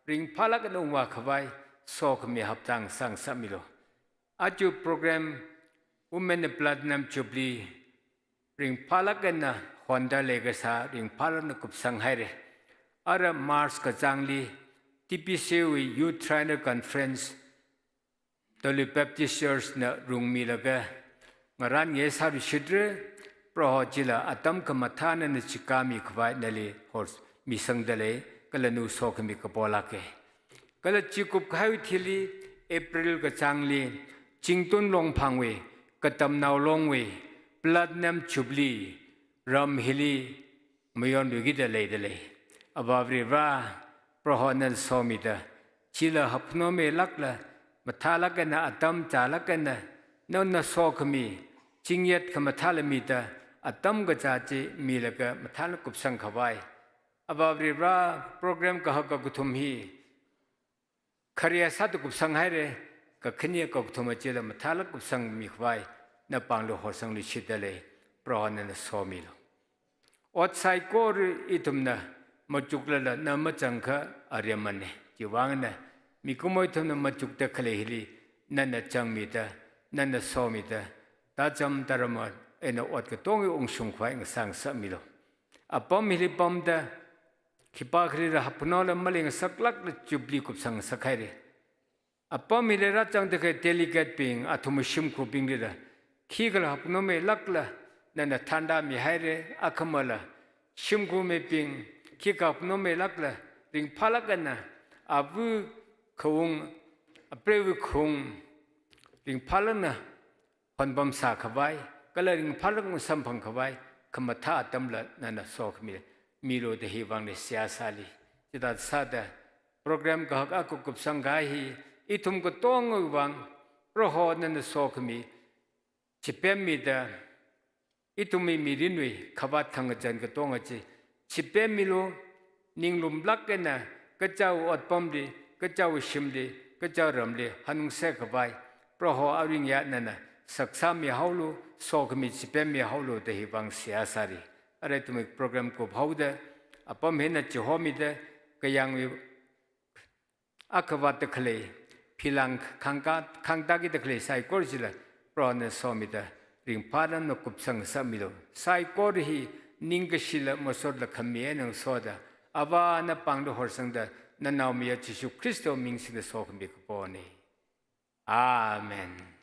ringphālāk eina ungvā khavai, sokhami hapta ngasā ngasakmilu. Aja program Women Platinum Jubilee ringphālāk eina honda leikasā ringphālāk eina kupsanghaira. Ara March kachāngli T P C wui Youth Trainer Conference, Tolu Baptist Church na rungmilaga, ngarānngasāluishitra, Proho chila atam khamathā nana chikāmi khavai nali hor misangdalei, kala nawui sokhami kapolāka. Kala chikup kahaiwui thili April kachāngli Zingtun Longphangwui, Katamnao Longwui, Platinum Jubilee, ram hili mayonluikida leidalei. Avā Varivara, Proho nana somida, chila hapkhano mailākla, mathālāk eina atam chālāk eina, nana sokhami, zingyat khamathāla mida, atam kachā chi milaga mathālāk kupsang khavai. Avā Varivara, program kahak kakathum hi, khare sāda kupsanghaira, kakhane kakathuma chila mathālāk kupsangmi khavai, napāngli horsangluishitdalei, Proho nana somilu. Ot saikora ithumna machuklala na mazangakha aremmana. Chiwui vang eina, mikumo ithumna machukda khalei hili, nana zangmida, nana somida, tacham tarama eina ot katonga ungshung khavai ngasā ngasakmilu. Apam hili pamda, khipākhalila hapkhanola maleingasaklākla Jubilee kupsang ngasakhaira. Apam hili rāzangda khalei delegate bing, athumwui shimkhurabinglila, khikhala hapkhano mailākla, nana thānrāmihaira, akhamala, shimkhur mibing, khikha hapkhano mailākla, ringphālāk eina, ava khaung, apreiva khaung, ringphālāk eina, honpamsā khavai, kala ringphālāk eina samphang khavai, khamathā atamla nana sokhami milu da hiwui vangli seihā sāli. Chithāda sāda, program kahak akha kupsangkahai hi, ithum katongawui vang, Proho nana sokhami, chipemmida, ithumwui mirinwui khavāt khangazan katonga chi, chipemmilu, ninglumlāk eina, kachichāwui otpamli, kachichāwui shimli, kachichāwui ramli, hanungser khavai, Proho aringya nana, saksāmihaolu, sokhami chipemmihaolu da hiwui vang seihā sāli. Arui ithumwui program kuphaoda, apam hina chihomida, kayāngwui akhavātda khalei, philang khangka-, khangtākida khalei saikora chila, Proho nana somida, ringphālāk eina kupsang ngasakmilu. Saikora hi ningkashila masotla khami eina ngasoda, Avā napāngli horsangda, nanaomayara Jishu Khristawui ming singda sokhami kapona. Amen.